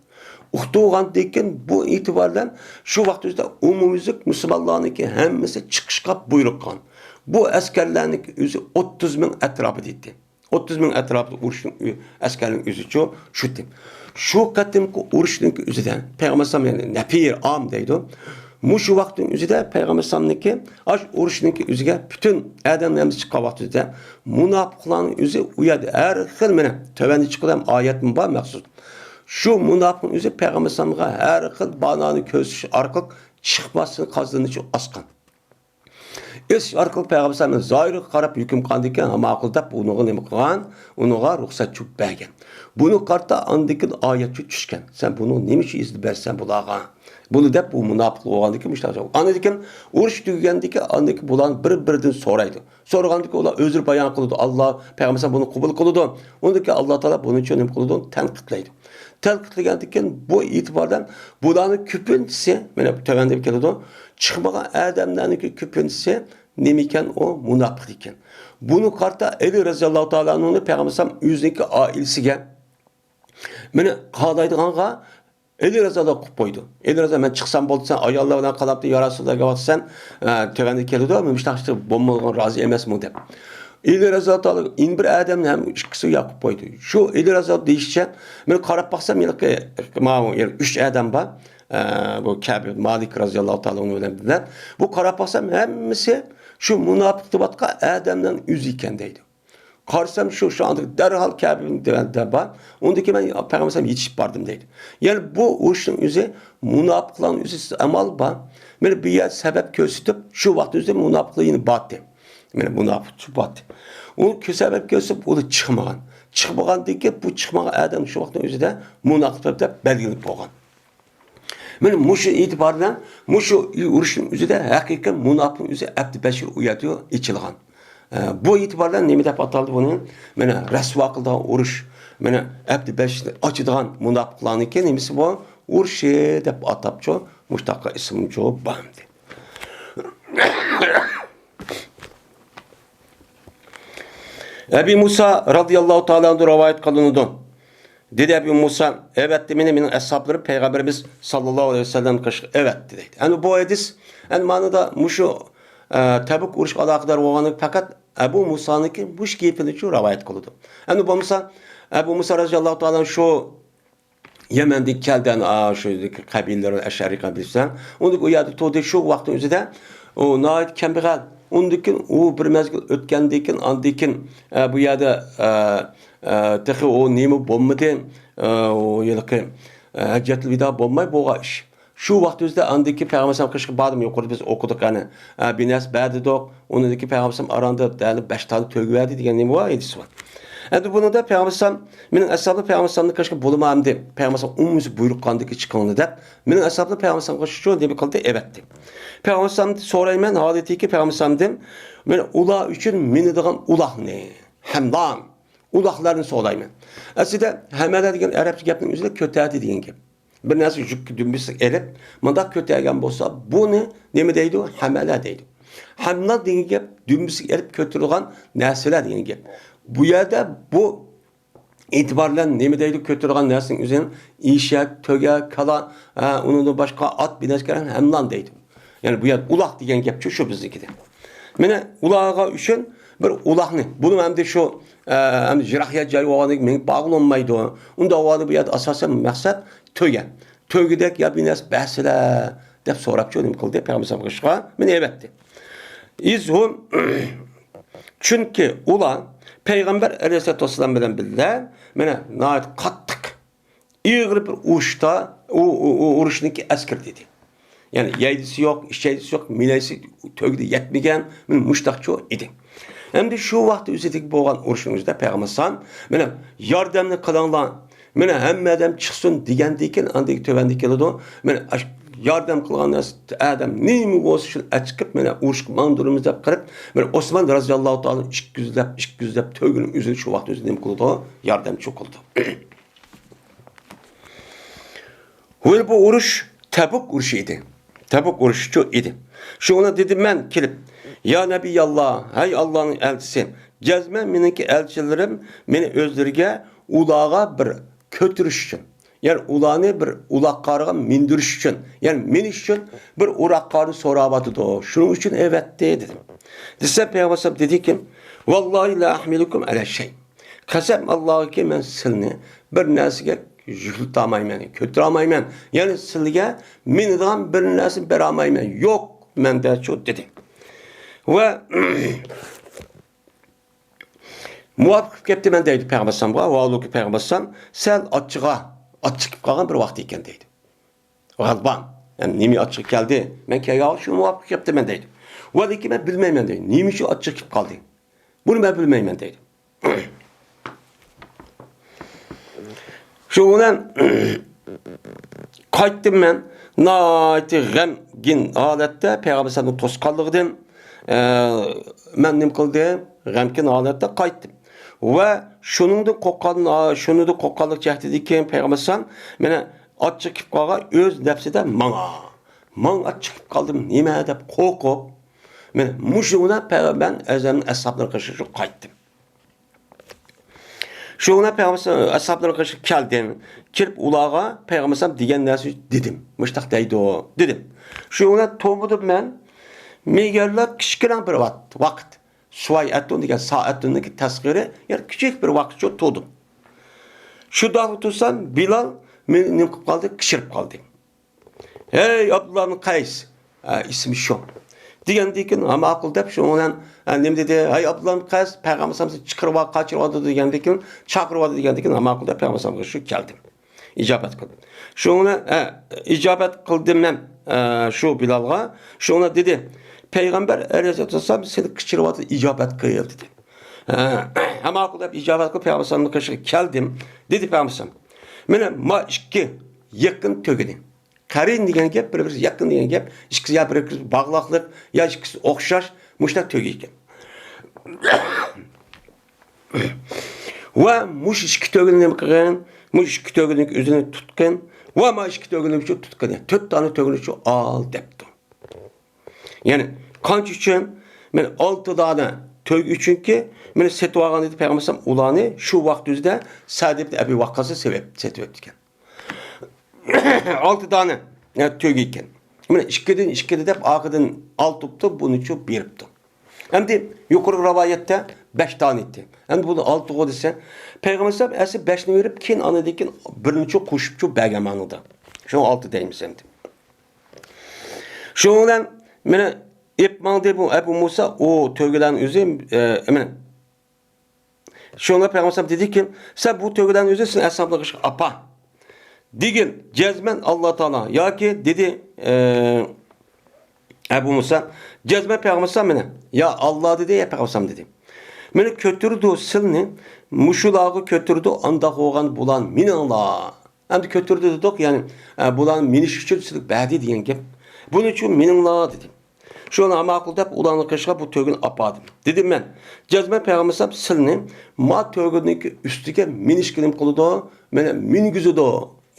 ئۇقتۇرغاندىن كېيىن بۇ ئېتىبارەن شۇ ۋاقتىمىزدا ئومۇميۈزلۈك مۇسۇلمانلارنىڭكى ھەممىسى چىقىشقا بۇيرۇق قىلغان. بۇ ئەسكەرلەرنىڭكى ئۆزى ئوتتۇز مىڭ ئەتراپىدا ئىدى. ئوتتۇز مىڭ ئەتراپىدا ئۇرۇشنىڭ ئۆ-، ئەسكەرنىڭ ئۆزىچۇ شۇتى. شۇ قېتىمقى ئۇرۇشنىڭكى ئۆزىدە پەيغەمبەر ئەلەيھىسسالام، يەنى نەپىر ئام دەيدۇ. مۇشۇ ۋاقىتنىڭ ئۆزىدە پەيغەمبەر ئەلەيھىسسالامنىڭكى ئاش ئۇرۇشنىڭكى ئۆزىگە پۈتۈن ئادەم ھەممىسى چىققان ۋاقتىدا مۇناپىقلارنىڭ ئۆزى ئۇ يەردە ھەر خىل مانا تۆۋەندە چىقىدۇ ھەم ئايەتمۇ بار مەخسۇس. شۇ مۇناپىقنىڭ ئۆزى پەيغەمبەر ئەلەيھىسسالامغا ھەر خىل بانانى كۆرسىتىش ئارقىلىق چىقماسلىقنى قازىنىشى ئاسقان. ئېسىش ئارقىلىق پەيغەمبەر ئەلەيھىسسالام زاھىرىغا قاراپ ھۆكۈم قىلغاندىكىن، ھە، ماقۇل دەپ ئۇنىڭغا نېمە قىلغان؟ ئۇنىڭغا رۇخسەت چۈشۈپ بەرگەن. بۇنى قارىتا ئاندىكىن ئايەت چۈشكەن. سەن بۇنى نېمە ئۈچۈن ئىزدىن بەرسەن بۇلارغا؟ بۇنى دەپ بۇ مۇناپىق بولغاندىكىن مۇشۇنداق جاۋاب. ئاندىن كېيىن ئۇرۇش تۈگىگەندىكىن ئاندىن كېيىن بۇلارنى بىر بىرىدىن سورايدۇ. سورىغاندىكىن ئۇلار ئۆزلىرى بايان قىلىدۇ. ئاللا پەيغەمبەر ئەلەيھىسسالام بۇنى قوبۇل قىلىدۇ. ئۇندىن كېيىن ئاللا تائالا بۇنىڭ ئۈچۈن نېمە قىلىدۇ؟ تەنقىدلەيدۇ. تەنقىدلىگەندىن كېيىن بۇ ئېتىبارەن بۇلارنىڭ كۆپىنچىسى، مانا تۆۋەندە كېلىدۇ، چىقمىغان ئادەملەرنىڭكى كۆپىنچىسى نېمىكەن؟ ئۇ مۇناپىق ئىكەن. بۇنى قارىتا ئەلى رەزىياللاھۇ تائالا ئەنھۇنى پەيغەمبەر ئەلەيھىسسالام ئۆزىنىڭكى ئائىلىسىگە، مانا قالايدىغانغا ئەلى رەزىياللاھۇ قىلىپ قويدى. ئەلى رەزىياللاھۇ، مەن چىقسام بولدى، سەن ئاياللار بىلەن قالاپتۇ، يا رەسۇلاللا دەۋاتىسەن، ئە، تۆۋەندە كېلىدۇ، مەن مۇشۇنداق ئىشتا بولمىغان رازى ئەمەسمۇ دەپ. ئەلى رەزىياللاھۇ تائالا يەنە بىر ئادەمنى ھەم ئىككىسى ياقىپ قويدى. شۇ ئەلى رەزىياللاھۇ دېيىشىچە، مەن قاراپ باقسام، ھېلىقى ماۋۇ، يەنى ئۈچ ئادەم بار. ئە، بۇ كەبى مالىك رەزىياللاھۇ تائالا ئەنھۇ بىلەن بىللە. بۇ قاراپ باقسام، ھەممىسى شۇ مۇناپىق دەۋاتقان ئادەمنىڭ ئۆزى ئىكەن دەيدۇ. قارىسام شۇ، شۇ ئاندىن دەرھال كەبىنىڭ تۆۋەندە بار. ئۇندىن كېيىن مەن پەيغەمبەر ئەلەيھىسسالام يېتىشىپ باردىم دەيدۇ. يەنى بۇ ئۇرۇشنىڭ ئۆزى مۇناپىقلارنىڭ ئۆزى ئامال بار. مانا بۇ يەردە سەۋەب كۆرسىتىپ، شۇ ۋاقىتنىڭ ئۆزىدە مۇناپىقلار يەنە باردى. مانا مۇناپىق چۈشۈپ باردى. ئۇ سەۋەب كۆرسىتىپ، ئۇلار چىقمىغان. چىقمىغاندىن كېيىن بۇ چىقمىغان ئادەم شۇ ۋاقىتنىڭ ئۆزىدە مۇناپىق دەپ بەلگىلىنىپ بولغان. مانا مۇشۇ ئېتىبار بىلەن مۇشۇ ئۇرۇشنىڭ ئۆزىدە ھەقىقىي مۇناپىقنىڭ ئۆزى ئەبدى بەشىر ئۇ يەردە ئېچىلغان. ئە، بۇ ئېتىبار بىلەن نېمە دەپ ئاتالدى بۇنى؟ مانا رەسۋا قىلىدىغان ئۇرۇش. مانا ئەبدى بەشىرنى ئاچىدىغان مۇناپىقلارنىڭكى نېمىسى بۇ؟ ئۇرۇشى دەپ ئاتاپچۇ. مۇشتاققا ئىسمىچۇ بار ئەمدى. ئەبى مۇسا رازىياللاھۇ تائالا ئەنھۇ رىۋايەت قىلىنىدۇ. دېدى ئەبى مۇسا، ئەۋەتتى مېنى مېنىڭ ئەسھابلىرىم پەيغەمبىرىمىز ساللاللاھۇ ئەلەيھى ۋەسەللەم قېشىغا ئەۋەتتى دەيدۇ. ئەنە بۇ ھەدىس، ئەنە مانىدا مۇشۇ، ئە، تەبۇك ئۇرۇشىغا ئالاقىدار بولغانلىقى پەقەت ئەبۇ مۇسانىڭكى مۇشۇ گېپىنىچۇ رىۋايەت قىلىدۇ. ئەنە بولمىسا ئەبۇ مۇسا رازىياللاھۇ تائالا شۇ يەمەندىن كەلدى، ئەنە، ئا، شۇ قەبىلىلەر، ئەشئەرىي قەبىلىسى. ئۇنىڭ ئۇ يەردە تۇردى، شۇ ۋاقىتنىڭ ئۆزىدە ئۇ ناھايىتى كەمبەغەل. ئۇندىن كېيىن ئۇ بىر مەزگىل ئۆتكەندىن كېيىن، ئاندىن كېيىن، ئە، بۇ يەردە، ئە، ئە، تېخى ئۇ نېمە بولمىدى، ئە، ئۇ ھېلىقى، ئە، ھەججەتۇل ۋىدا بولماي بولغان ئىش. شۇ ۋاقىت ئۆزىدە ئاندىن كېيىن پەيغەمبەر ئەلەيھىسسالام قېشىغا باردىم، يۇقىرىدا بىز ئوقۇدۇق، يەنى، ئە، بىر نەرسە بەردى دەپ، ئۇنىڭدىن كېيىن پەيغەمبەر ئەلەيھىسسالام ئاراندا دەل بەش تال تۆگىۋەردى دېگەن نېمە بار، ھەدىس بار. ئەمدى بۇنىڭدا پەيغەمبەر ئەلەيھىسسالام، مېنىڭ ئەسھابلىرىم پەيغەمبەر ئەلەيھىسسالامنىڭ قېشىغا بولىمۇ ئەمدى؟ پەيغەمبەر ئەلەيھىسسالام ئومۇميۈزلۈك بۇيرۇق قىلغاندىكىن چىقىڭلار دەپ، مېنىڭ ئەسھابلىرىم پەيغەمبەر ئەلەيھىسسالامغا شۇ نېمە قىلدى؟ ئەۋەتتى. پەيغەمبەر ئەلەيھىسسالامدىن سورايمەن، ھالىتىكى پەيغەمبەر ئەلەيھىسسالامدىن، مانا ئۇلار ئۈچۈن مىنىدىغان ئۇلاغنى، ھەملان، ئۇلاغلارنى سورايمەن. ئەسلىدە ھەمەلە دېگەن ئەرەبچە گەپنىڭ ئۆزىدە كۆتەردى دېگەن گەپ. بىر نەرسە يۈككە دۈمبىسىگە ئېلىپ، مۇنداق كۆتەرگەن بولسا، بۇنى نېمە دەيدۇ؟ ھەمەلە دەيدۇ. ھەملان دېگەن گەپ دۈمبىسىگە ئېلىپ كۆتۈرىدىغان نەرسىلەر دېگەن گەپ. بۇ يەردە بۇ ئېتىبار بىلەن نېمە دەيدۇ؟ كۆتۈرىدىغان نەرسىنىڭ ئۆزىنى ئېشەك، تۆگە، كالا، ھە، ئۇنىڭدىن باشقا ئات، بىر نەرسىگە ھەملان دەيدۇ. يەنى بۇ يەردە ئۇلاغ دېگەن گەپچۇ شۇ بىزنىڭكىدە. مانا ئۇلارغا ئۈچۈن بىر ئۇلاغنى، بۇنىڭ ئەمدى شۇ، ئە، ئەمدى يىراق يەر جاي بولغاندىن كېيىن مېڭىپ بارغىلى بولمايدۇ. ئۇنداق بولغاندا بۇ يەردە ئاساسەن مەقسەت تۆگە. تۆگىدەك يا بىر نەرسە بەرسىلە دەپ سوراپچۇ نېمە قىلدى؟ پەيغەمبەر ئەلەيھىسسالامغا قېشىغا مېنى ئەۋەتتى. ئىز ھۇم، چۈنكى ئۇلار پەيغەمبەر ئەلەيھىسسالاتۇ ۋەسسالام بىلەن بىللە، مانا، ناھايىتى قاتتىق، ئېغىر بىر ئۇرۇشتا، ئۇ، ئۇ، ئۇ ئۇرۇشنىڭكى ئەسكىرى ئىدى. يەنى يەيدىسى يوق، ئىچەيدىسى يوق، مىنەيسى تۆگىدە يەتمىگەن، مانا مۇشتاقچۇ ئىدى. ئەمدى شۇ ۋاقىت ئۆزىدىكى بولغان ئۇرۇشنىڭ ئۆزىدە پەيغەمبەر ئەلەيھىسسالام، مانا، ياردەمنى قىلىڭلار، مانا، ھەممە ئادەم چىقسۇن دېگەندىن كېيىن، ئاندىن كېيىن تۆۋەندە كېلىدۇ، مانا، ئاش-، ياردەم قىلغان ئادەم نېمە بولسا شۇنى ئەچىقىپ، مانا، ئۇرۇشقا ماڭدۇرىمىز دەپ قىلىپ، مانا، ئوسمان رازىياللاھۇ تائالا ئىككى يۈزلەپ، ئىككى يۈزلەپ تۆگىنىڭ ئۆزىنى شۇ ۋاقىت ئۆزى نېمە قىلىدۇ؟ ياردەمچى قىلىدۇ. ھېلى بۇ ئۇرۇش تەبۇك ئۇرۇشى ئىدى. تەبۇك ئۇرۇشىچۇ ئىدى. شۇڭا دېدىم مەن كېلىپ، يا نەبىياللا، ھەي ئاللانىڭ ئەلچىسى، جەزمەن مېنىڭكى ئەلچىلىرىم مېنى ئۆزلىرىگە ئۇلارغا بىر كۆتۈرۈش ئۈچۈن، يەنى ئۇلارنى بىر ئۇلاققارىغا مىندۈرۈش ئۈچۈن، يەنى مىنىش ئۈچۈن بىر ئۇلاققارنى سوراۋاتىدۇ. شۇنىڭ ئۈچۈن ئەۋەتتى، دېدىم. دېسە پەيغەمبەر ئەلەيھىسسالام دېدىكى، ۋاللاھى لا ئەھمىلۇكۇم ئەلە شەي. قەسەم ئاللاغىكى، مەن سىلنى بىر نەرسىگە يۈكلىتەلمەيمەن، كۆتۈرەلمەيمەن. يەنى سىلىگە مىنىدىغان بىر نەرسىنى بېرەلمەيمەن. يوق مەندەچۇ، دېدى. ۋە مۇۋاپىق قىلىپ كەپتىمەن دەيدۇ پەيغەمبەر ئەلەيھىسسالامغا. ۋاھالۇكى پەيغەمبەر ئەلەيھىسسالام سەل ئاچچىقى، ئاچچىق كېلىپ قالغان بىر ۋاقىت ئىكەن دەيدۇ. غەزبان. يەنى نېمە ئاچچىقى كەلدى؟ مەن كەلگەن ۋاقىت شۇ مۇۋاپىق كەپتىمەن دەيدۇ. ۋە لېكىن مەن بىلمەيمەن دەيدۇ. نېمە ئۈچۈن ئاچچىق كېلىپ قالدى؟ بۇنى مەن بىلمەيمەن دەيدۇ. شۇ بىلەن قايتتىم مەن. ناھايىتى غەمگىن ھالەتتە پەيغەمبەر ئەلەيھىسسالامنىڭ توسقانلىقىدىن، ئە، مەن نېمە قىلدىم؟ غەمكىن ھالەتتە قايتتىم. ۋە شۇنىڭدىن قورققان، شۇنىڭدىن قورققانلىق جەھىتىدىن كېيىن پەيغەمبەر ئەلەيھىسسالام مانا ئاچچىق كېلىپ قالغان ئۆز نەپسىدە ماڭا، ماڭا ئاچچىق كېلىپ قالدىم، نېمە دەپ قورقۇپ، مانا مۇشۇ بىلەن پەيغەمبەر ئەلەيھىسسالامنىڭ ئەسھابلىرىغا قارشى قايتتىم. شۇ بىلەن پەيغەمبەر ئەسھابلىرىغا قارشى كەلدىم. كىرىپ ئۇلارغا پەيغەمبەر ئەلەيھىسسالام دېگەن نەرسە دېدىم. مۇشتاق دەيدۇ، دېدىم. شۇ بىلەن تۇرمىدىم مەن. مېگەرلا كىچىككىنە بىر ۋاقىت، ۋاقىت. سۇۋايئەتۇن دېگەن سائەتۇننىڭكى تەسغىرى، يەنى كىچىك بىر ۋاقىتچە تۇردۇم. شۇنداقلا تۇرسام، بىلال مېنى نېمە قىلىپ قالدى؟ كىچىرىپ قالدى. ھەي، ئابدۇللا ئىبن قەيس! ھە، ئىسمى شۇ. دېگەندىن كېيىن، ھە، ماقۇل دەپ، شۇنىڭ بىلەن، ھە، نېمە دېدى؟ ھەي، ئابدۇللا ئىبن قەيس، پەيغەمبەر ئەلەيھىسسالام سېنى چىقىرىۋال-، قاچۇرۇۋالدى دېگەندىن كېيىن، چاقىرىۋالدى دېگەندىن كېيىن، ھە، ماقۇل دەپ، پەيغەمبەر ئەلەيھىسسالامغا شۇ كەلدىم. ئىجابەت قىلدىم. شۇنىڭ بىلەن، ھە، ئىجابەت قىلدىم مەن، ئە، شۇ بىلالغا. شۇنىڭ بىلەن دېدى، پەيغەمبەر ئەلەيھىسسالام سېنى قىچىرىۋاتىدۇ، ئىجابەت قىل، دېدى. ھە، ھە، ماقۇل دەپ ئىجابەت قىلىپ، پەيغەمبەر ئەلەيھىسسالامنىڭ قېشىغا كەلدىم، دېدى پەيغەمبەر ئەلەيھىسسالام. مانا، ما ئىككى يېقىن تۆگىنى. قەرىن دېگەن گەپ، بىر-بىرىگە يېقىن دېگەن گەپ، ئىككىسى يا بىر-بىرىگە باغلاقلىق، يا ئىككىسى ئوخشاش، مۇشۇنداق تۆگە ئىكەن. ۋە مۇشۇ ئىككى تۆگىنى نېمە قىلغان؟ مۇشۇ ئىككى تۆگىنىڭ ئۆزىنى تۇتقىن ۋە ما ئىككى تۆگىنىڭ ئۈچۈن تۇتقىن. تۆت دانە تۆگىنى ئۈچۈن ئال دەپتۇ. يەنى قانچە ئۈچۈن؟ مەن ئالتە دانە تۆگە ئۈچۈنكى مېنى سېتىۋالغان ئىدى پەيغەمبەر ئەلەيھىسسالام ئۇلارنى شۇ ۋاقىت ئۆزىدە سەئد ئىبن ئەبى ۋەققاسقا سېتىۋەپتىكەن. ئالتە دانە، ئە، تۆگە ئىكەن. مانا ئىككىدىن ئىككىنى دەپ ئارقىدىن ئالتە بوپتۇ، بۇنىچۇ بېرىپتۇ. ئەمدى يۇقىرىقى رىۋايەتتە بەش دانە ئىدى. ئەمدى بۇنى ئالتىغۇ دېسە، پەيغەمبەر ئەلەيھىسسالام ئەسلى بەشنى بېرىپ، كېيىن ئاندىن كېيىن بىرنىچۇ قوشۇپچۇ بەرگەن ماڭىدا. شۇڭا ئالتە دەيمىز ئەمدى. شۇنىڭ بىلەن مانا ئېلىپ ماڭدى بۇ ئەبۇ مۇسا، ئۇ تۆگىلەرنىڭ ئۆزى، ئە، مانا شۇڭا پەيغەمبەر ئەلەيھىسسالام دېدىكى، سەن بۇ تۆگىلەرنى ئۆزى سېنىڭ ئەسھابلىرىڭغا ئاپا. دېگىن، جەزمەن ئاللا تائالا ياكى دېدى، ئە، ئەبۇ مۇسا، جەزمەن پەيغەمبەر ئەلەيھىسسالام مېنى، يا ئاللا دېدى، يا پەيغەمبەر ئەلەيھىسسالام دېدى. مېنى كۆتۈرىدۇ سىلنى، مۇشۇلارغا كۆتۈرىدۇ، ئانداق بولغان بۇلار مېنىڭلار. ئەمدى كۆتۈردى دېدۇق، يەنى، ئە، بۇلارنى مىنىش ئۈچۈن سىلىگە بەردى دېگەن گەپ. بۇنىڭ ئۈچۈن مېنىڭلار دېدى. شۇڭا ماقۇل دەپ ئۇلارنىڭ قېشىغا بۇ تۆگىنى ئاپاردىم. دېدىم مەن، جەزمەن پەيغەمبەر ئەلەيھىسسالام سىلنى ما تۆگىنىڭكى ئۈستىگە مىنىشكە نېمە قىلىدۇ؟ مېنى مىنگۈزىدۇ.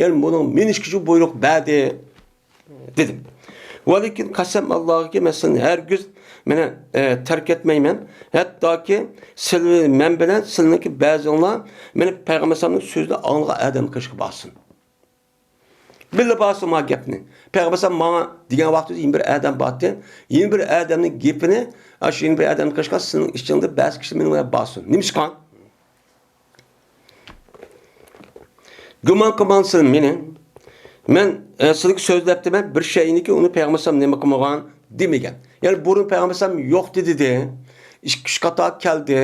يەنى بۇنىڭ مىنىشكە شۇ بۇيرۇق بەردى. دېدىم. ۋەلىكىن قەسەم ئاللاغىكى، مەن سىلنى ھەرگىز مېنى، ئە، تەرك ئەتمەيمەن. ھەتتاكى سىل، مەن بىلەن سىلنىڭكى بەزىڭلار مېنى پەيغەمبەر ئەلەيھىسسالامنىڭ سۆزىنى ئاڭلىغان ئادەمنىڭ قېشىغا بارسۇن. بىللە بارسۇن ما گەپنى. پەيغەمبەر ئەلەيھىسسالام ماڭا دېگەن ۋاقىتتا يەنە بىر ئادەم باردى. يەنە بىر ئادەمنىڭ گېپىنى، ئاشۇ يەنە بىر ئادەمنىڭ قېشىغا سىلنىڭ ئىچىڭدە بەزى كىشىلەر مېنىڭ بىلەن بارسۇن. نېمىشقا؟ گۇمان قىلماڭ سىلەر مېنى. مەن، ئە، سىلەرگە سۆزلەپتىمەن، بىر شەيئىنىكى ئۇنى پەيغەمبەر ئەلەيھىسسالام نېمە قىلمىغان دېمىگەن. يەنى بۇرۇن پەيغەمبەر ئەلەيھىسسالام يوق دېدى. ئىككى، ئۈچ قېتىم كەلدى.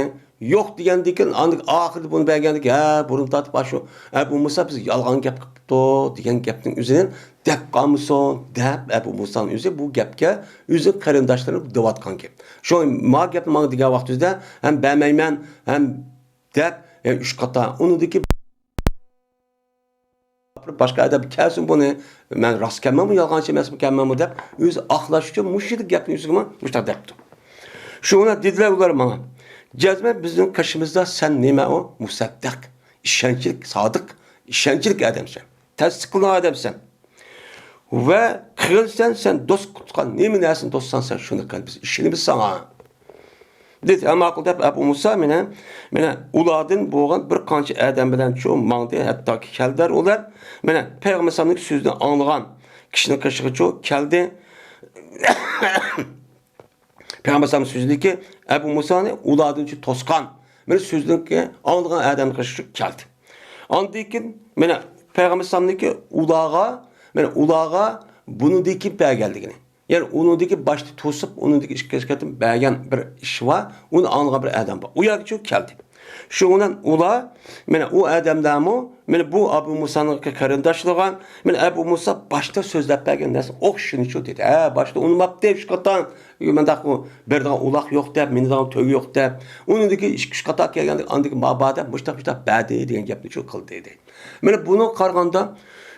يوق دېگەندىن كېيىن، ئاندىن ئاخىرىدا بۇنى بەرگەندىن كېيىن، ھە، بۇرۇن تارتىپ ئاشۇ ئەبۇ مۇسا بىزگە يالغان گەپ قىلىپ دېگەن گەپنىڭ ئۆزىنى دەپ قالمىسۇن دەپ، ئەبۇ مۇسانىڭ ئۆزى بۇ گەپكە ئۆزىنىڭ قېرىنداشلىرىنى دەۋاتقان گەپ. شۇ ما گەپنى ماڭا دېگەن ۋاقتىڭىزدا ھەم بەرمەيمەن، ھەم دەپ، يەنى ئۈچ قاتا. ئۇنىڭدىكى باشقا ئادەم كەلسۇن بۇنى، مەن راست كەلمەنمۇ، يالغانچى ئەمەسمۇ كەلمەنمۇ دەپ، ئۆزى ئاقلاش ئۈچۈن مۇشۇ يەردە گەپنى ئۆزىگىمۇ مۇشۇنداق دەپتۇ. شۇڭا دېدىلەر ئۇلار ماڭا، جەزمەن بىزنىڭ قېشىمىزدا سەن نېمە ئۇ؟ مۇسەددىق، ئىشەنچلىك، سادىق، ئىشەنچلىك ئادەمسەن، تەستىقلىنىدىغان ئادەمسەن. ۋە قىلسەن سەن دوست تۇتقان نېمە نەرسىنى توسساڭ سەن شۇنى قىل، بىز ئىشىنىمىز ساڭا. دېدى، ھە ماقۇل دەپ ئەبۇ مۇسا مېنە، مېنە ئۇلاردىن بولغان بىر قانچە ئادەم بىلەن چۇ ماڭدى، ھەتتاكى كەلدىلەر ئۇلار. مېنە پەيغەمبەر ئەلەيھىسسالامنىڭ سۆزىنى ئاڭلىغان كىشىنىڭ قېشىغا چۇ كەلدى. پەيغەمبەر ئەلەيھىسسالام سۆزىدىكى ئەبۇ مۇسانى ئۇلاردىن چۇ توسقان، مېنە سۆزىدىكى ئاڭلىغان ئادەم قېشىغا چۇ كەلدى. ئاندىن كېيىن مېنە پەيغەمبەر ئەلەيھىسسالامنىڭكى ئۇلارغا، مېنە ئۇلارغا بۇنىڭدىن كېيىن بەرگەنلىكىنى، يەنى ئۇنىڭدىكى باشتا توسۇپ، ئۇنىڭدىكى ئىككى قېتىم بەرگەن بىر ئىشى بار، ئۇنى ئاڭلىغان بىر ئادەم بار. ئۇ يەرگىچۇ كەلدى. شۇنىڭ بىلەن ئۇلار، مانا ئۇ ئادەملەرمۇ، مانا بۇ ئەبۇ مۇسانىڭ قېرىنداشلىرىغا، مانا ئەبۇ مۇسا باشتا سۆزلەپ بەرگەن نەرسە ئوخشىشىچۇ دېدى. ھە، باشتا ئۇنىماپتۇ، ئۈچ قاتا، مۇنداق ئۇ بېرىدىغان ئۇلاق يوق دەپ، مىنىدىغان تۆگە يوق دەپ، ئۇنىڭدىكى ئىككى، ئۈچ قاتا كەلگەندە، ئاندىكى ما بار دەپ، مۇشتاق، مۇشتاق بەردى دېگەن گەپنىچۇ قىلدى دېدى. مانا بۇنىڭغا قارىغاندا،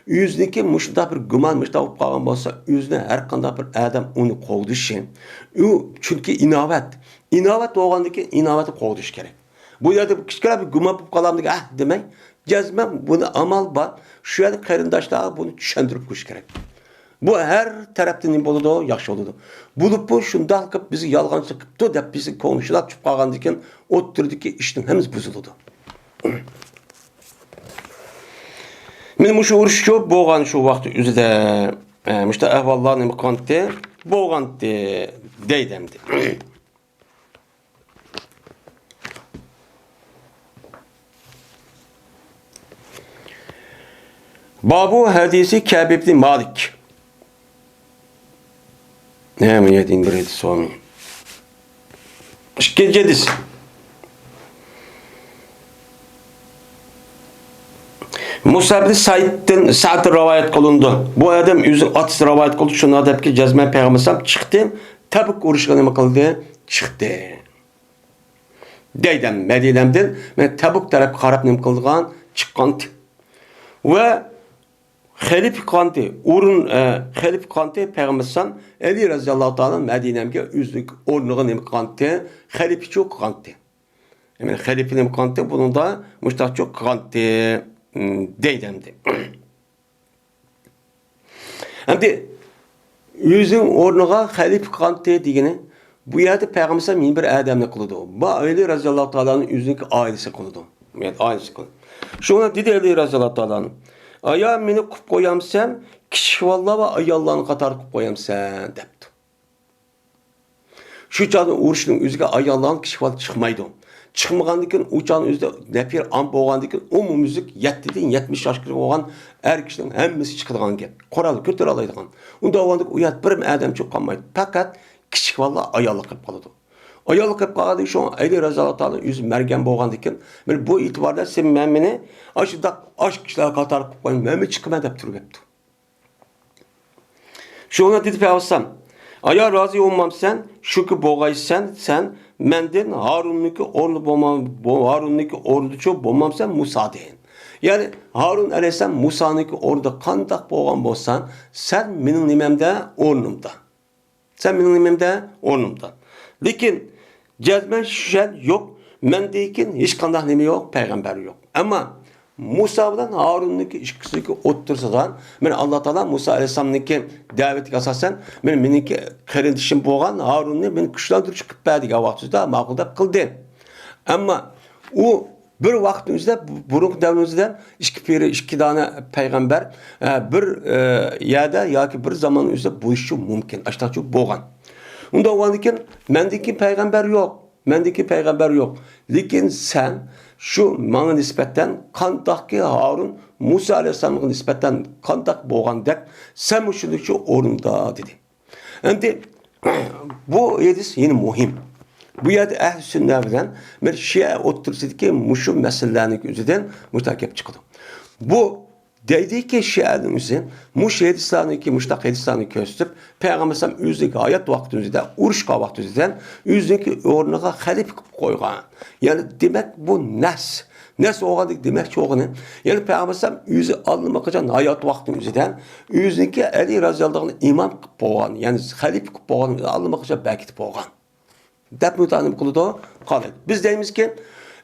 ئۆزىنىڭكى مۇشۇنداق بىر گۇمان، مۇشۇنداق بولۇپ قالغان بولسا، ئۆزىنى ھەر قانداق بىر ئادەم ئۇنى قوغدىشى، ئۇ چۈنكى ئىناۋەت، ئىناۋەت بولغاندىن كېيىن ئىناۋەتنى قوغدىشى كېرەك. بۇ يەردە بىر كىچىككىنە بىر گۇمان بولۇپ قالامدىكىن، ئەھ دېمەي، جەزمەن بۇنى ئامال بار، شۇ يەردە قېرىنداشلارغا بۇنى چۈشەندۈرۈپ قويۇش كېرەك. بۇ ھەر تەرەپتىن نېمە بولىدۇ؟ ياخشى بولىدۇ. بولۇپمۇ شۇنداق قىلىپ بىزگە يالغانچىلىق قىپتۇ دەپ بىزنىڭ كۆڭلىمىز شۇنداق چۈشۈپ قالغاندىن كېيىن ئوتتۇرىدىكى ئىشنىڭ ھەممىسى بۇزۇلىدۇ. مانا مۇشۇ ئۇرۇش شۇ بولغان شۇ ۋاقىت ئۆزىدە، ئە، مۇشۇنداق ئەھۋاللار نېمە قىلغانتى؟ بولغانتى دەيدۇ ئەمدى. بابۇ ھەدىسى كەبىبنى مالىك. نەمىيەتىن بىر سومى. ئىككىنچى ھەدىس. مۇسەبنى سەئىدتىن، سەئىد رىۋايەت قىلىنىدۇ. بۇ ئادەم ئۆزى ئاتىسى رىۋايەت قىلدى، شۇنداق دەپكى، جەزمەن پەيغەمبەر چىقتى، تەبۇك ئۇرۇشىغا نېمە قىلدى؟ چىقتى. دەيدۇ مەدىنەمدىن، مەن تەبۇك تەرەپكە قاراپ نېمە قىلىدىغان؟ چىققانتى. ۋە خەلىپە قىلغانتى، ئورۇن، ئە، خەلىپە قىلغانتى پەيغەمبەر ئەلەيھىسسالام، ئەلى رەزىياللاھۇ تائالا مەدىنەمگە ئۆزىنىڭ ئورنىغا نېمە قىلغانتى؟ خەلىپىچۇ قىلغانتى. يەنى خەلىپە نېمە قىلغانتى؟ بۇنىڭدا مۇشتاقچۇ قىلغانتى، م، دەيدۇ ئەمدى. ئەمدى ئۆزىنىڭ ئورنىغا خەلىپە قىلغانتى دېگىنى، بۇ يەردە پەيغەمبەر ئەلەيھىسسالام يەنە بىر ئادەمنى قىلىدۇ. بۇ ئەلى رەزىياللاھۇ تائالانىڭ ئۆزىنىڭكى ئائىلىسى قىلىدۇ. يەنى ئائىلىسى قىلىدۇ. شۇڭا دېدى ئەلى رەزىياللاھۇ تائالا، ئايا مېنى قىلىپ قويامسەن، كىچىك بالىلار ۋە ئاياللارنى قاتارىدا قىلىپ قويامسەن دەپتۇ. شۇ چاغدا ئۇرۇشنىڭ ئۆزىگە ئاياللارنىڭ كىچىك بالا چىقمايدۇ. چىقمىغاندىن كېيىن ئۇ چاغنىڭ ئۆزىدە نەپىر ئام بولغاندىن كېيىن ئومۇميۈزلۈك يەتتىدىن يەتمىش ياشقىچە بولغان ئەر كىشىنىڭ ھەممىسى چىقىدىغان گەپ. قورال كۆتۈرەلەيدىغان. ئۇنداق بولغاندىكىن ئۇ يەردە بىرمۇ ئادەم چىقىپ قالمايدۇ. پەقەت كىچىك بالىلار ئاياللار قېلىپ قالىدۇ. ئاياللار قېلىپ قالغاندىن شۇڭا ئەلى رەزىياللاھۇ تائالا ئۆزى مەرگەن بولغاندىن كېيىن، مانا بۇ ئېتىباردا سەن مەن مېنى ئاشۇنداق ئاش كىشىلەرگە قاتارلىق قىلىپ قويۇڭ، مەنمۇ چىقىمەن دەپ تۇرۇپ كەپتۇ. شۇڭا دېدى پەيغەمبەر، ئايا رازى بولمامسەن، شۇكى بولغايسەن سەن مەندىن، ھارۇننىڭكى ئورنى بولما-، بو-، ھارۇننىڭكى ئورنىدىچۇ بولمامسەن مۇسادىن. يەنى ھارۇن ئەلەيھىسسالام مۇسانىڭكى ئورنىدا قانداق بولغان بولسا، سەن مېنىڭ نېمەمدە؟ ئورنۇمدا. سەن مېنىڭ نېمەمدە؟ ئورنۇمدا. لېكىن جەزمەن شەن يوق، مەندىن كېيىن ھېچقانداق نېمە يوق، پەيغەمبەر يوق. ئەمما مۇسا بىلەن ھارۇننىڭكى ئىككىسىنىڭكى ئوتتۇرىسىدا، مانا ئاللا تائالا مۇسا ئەلەيھىسسالامنىڭكى دەۋىتىگە ئاساسەن، مانا مېنىڭكى قېرىندىشىم بولغان ھارۇننى مېنى كۈچلەندۈرۈشكە قىلىپ بەر دېگەن ۋاقتىدا ماقۇل دەپ قىلدى. ئەمما ئۇ بىر ۋاقىتنىڭ ئۆزىدە، بۇ-، بۇرۇنقى دەۋرنىڭ ئۆزىدە ئىككى پىرى، ئىككى دانە پەيغەمبەر، ئە، بىر، ئە، يەردە ياكى بىر زاماننىڭ ئۆزىدە بولۇشى مۇمكىن. ئاشتاقچۇ بولغان. ئۇنداق بولغاندىكىن، مەندىن كېيىن پەيغەمبەر يوق. مەندىن كېيىن پەيغەمبەر يوق. لېكىن سەن شۇ ماڭا نىسبەتەن قانداقكى ھارۇن مۇسا ئەلەيھىسسالامغا نىسبەتەن قانداق بولغاندەك، سەنمۇ شۇنداقچۇ ئورنۇڭدا، دېدى. ئەمدى بۇ ھەدىس يەنە مۇھىم. بۇ يەردە ئەھلى سۈننە بىلەن بىر شىئە ئوتتۇرىسىدىكى مۇشۇ مەسىلىلەرنىڭ ئۆزىدىن مۇشۇنداق گەپ چىقىدۇ. بۇ دەيدىكى، شىئەنىڭ ئۆزى مۇشۇ ھەدىسلەرنىكى، مۇشۇنداق ھەدىسلەرنى كۆرسىتىپ، پەيغەمبەر ئەلەيھىسسالام ئۆزىنىڭ ھايات ۋاقتىمىزدا، ئۇرۇش قىلغان ۋاقتىمىزدا ئۆزىنىڭكى ئورنىغا خەلىپە قىلىپ قويغان. يەنى دېمەك، بۇ نەس. نەس بولغاندىكى دېمەكچى بولغىنى، يەنى پەيغەمبەر ئەلەيھىسسالام ئۆزى ئاللىماقاچان ھايات ۋاقتىمىزدا ئۆزىنىڭكى ئەلى رەزىياللاھۇ ئەنھۇنى ئىمام قىلىپ قويغان، يەنى خەلىپە قىلىپ قويغان، ئاللىماقاچان بەكىتىپ قويغان. دەپ مۇتالىم قىلىدۇ، قارايدۇ. بىز دەيمىزكى،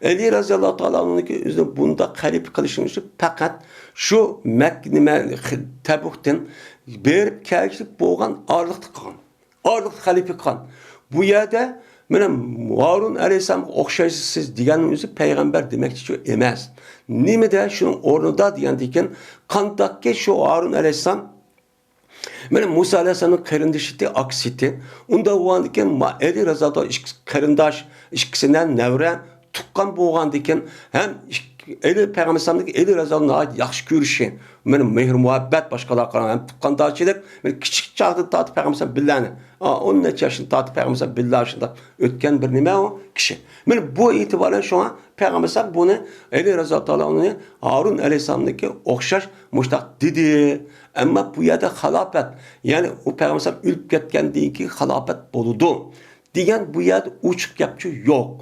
ئەلى رەزىياللاھۇ تائالا ئەنھۇنىڭكى ئۆزىنىڭ بۇنداق خەلىپە قىلىشىنىڭ ئۈچۈن پەقەت شۇ مەك-، نېمە، خ-، تەبۇكتىن بېرىپ كەلگۈچىلىك بولغان ئارىلىقتا قىلغان. ئارىلىقتا خەلىپە قىلغان. بۇ يەردە مانا ھارۇن ئەلەيھىسسالامغا ئوخشايسىز سىز دېگەننىڭ ئۆزى پەيغەمبەر دېمەكچى ئەمەس. نېمىدە شۇنىڭ ئورنىدا دېگەندىكىن، قانداقكى شۇ ھارۇن ئەلەيھىسسالام مانا مۇسا ئەلەيھىسسالامنىڭ قېرىندىشى ئىدى، ئاكىسى ئىدى. ئۇنداق بولغاندىكىن، ما-، ئەلى رەزىياللاھۇ ئانھۇ ئىككىسى قېرىنداش، ئىككىسىنىڭ نەۋرە، تۇغقان بولغاندىكىن، ھەم ئىك-، ئەلى پەيغەمبەر ئەلەيھىسسالامنىڭكى ئەلى رەزىياللاھۇ ئانھۇنى ناھايىتى ياخشى كۆرۈشى، مانا مېھىر-مۇھەببەت، باشقىلارغا قارىغان ھەم تۇغقاندارچىلىق، مانا كىچىك چاغدىن تارتىپ پەيغەمبەر ئەلەيھىسسالام بىللە، ئا، ئون نەچچە ياشتىن تارتىپ پەيغەمبەر ئەلەيھىسسالام بىللە شۇنداق ئۆتكەن بىر نېمە ئۇ كىشى. مانا بۇ ئېتىبارەن شۇڭا پەيغەمبەر ئەلەيھىسسالام بۇنى ئەلى رەزىياللاھۇ تائالا ئەنھۇنى ھارۇن ئەلەيھىسسالامنىڭكى ئوخشاش مۇشتاق دېدى. ئەمما بۇ يەردە خالاپەت، يەنى ئۇ پەيغەمبەر ئەلەيھىسسالام ئۆلۈپ كەتكەندىن كېيىن خالاپەت بولىدۇ دېگەن بۇ يەردە ئوچۇق گەپچۇ يوق.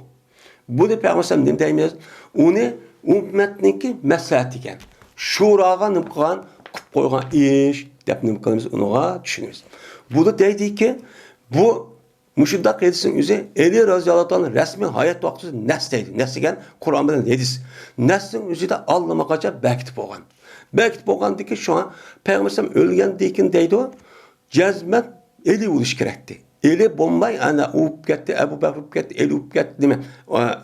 بۇنى پەيغەمبەر ئەلەيھىسسالام نېمە دەيمىز؟ ئۇنى ئۈممەتنىڭكى مەسلىھەتى دېگەن، شۇراغا نېمە قىلغان، قىلىپ قويغان ئىش دەپ نېمە قىلىمىز، ئۇنىڭغا چۈشىنىمىز. بۇدا دەيدىكى، بۇ مۇشۇنداق ھەدىسنىڭ ئۆزى ئەلى رەزىياللاھۇ تائالا رەسمىي ھايات ۋاقتىدا نەس دەيدۇ. نەس دېگەن قۇرئان بىلەن ھەدىس. نەسنىڭ ئۆزىدە ئاللىماقاچان بەكىتىپ بولغان. بەكىتىپ بولغاندىكىن شۇڭا پەيغەمبەر ئەلەيھىسسالام ئۆلگەندىن كېيىن دەيدۇ، جەزمەن ئەلى بولۇش كېرەكتى. ئەلى بولماي، ئەنە ئۇ بولۇپ كەتتى، ئەبۇ بەكىر بولۇپ كەتتى، ئەلى بولۇپ كەتتى، نېمە،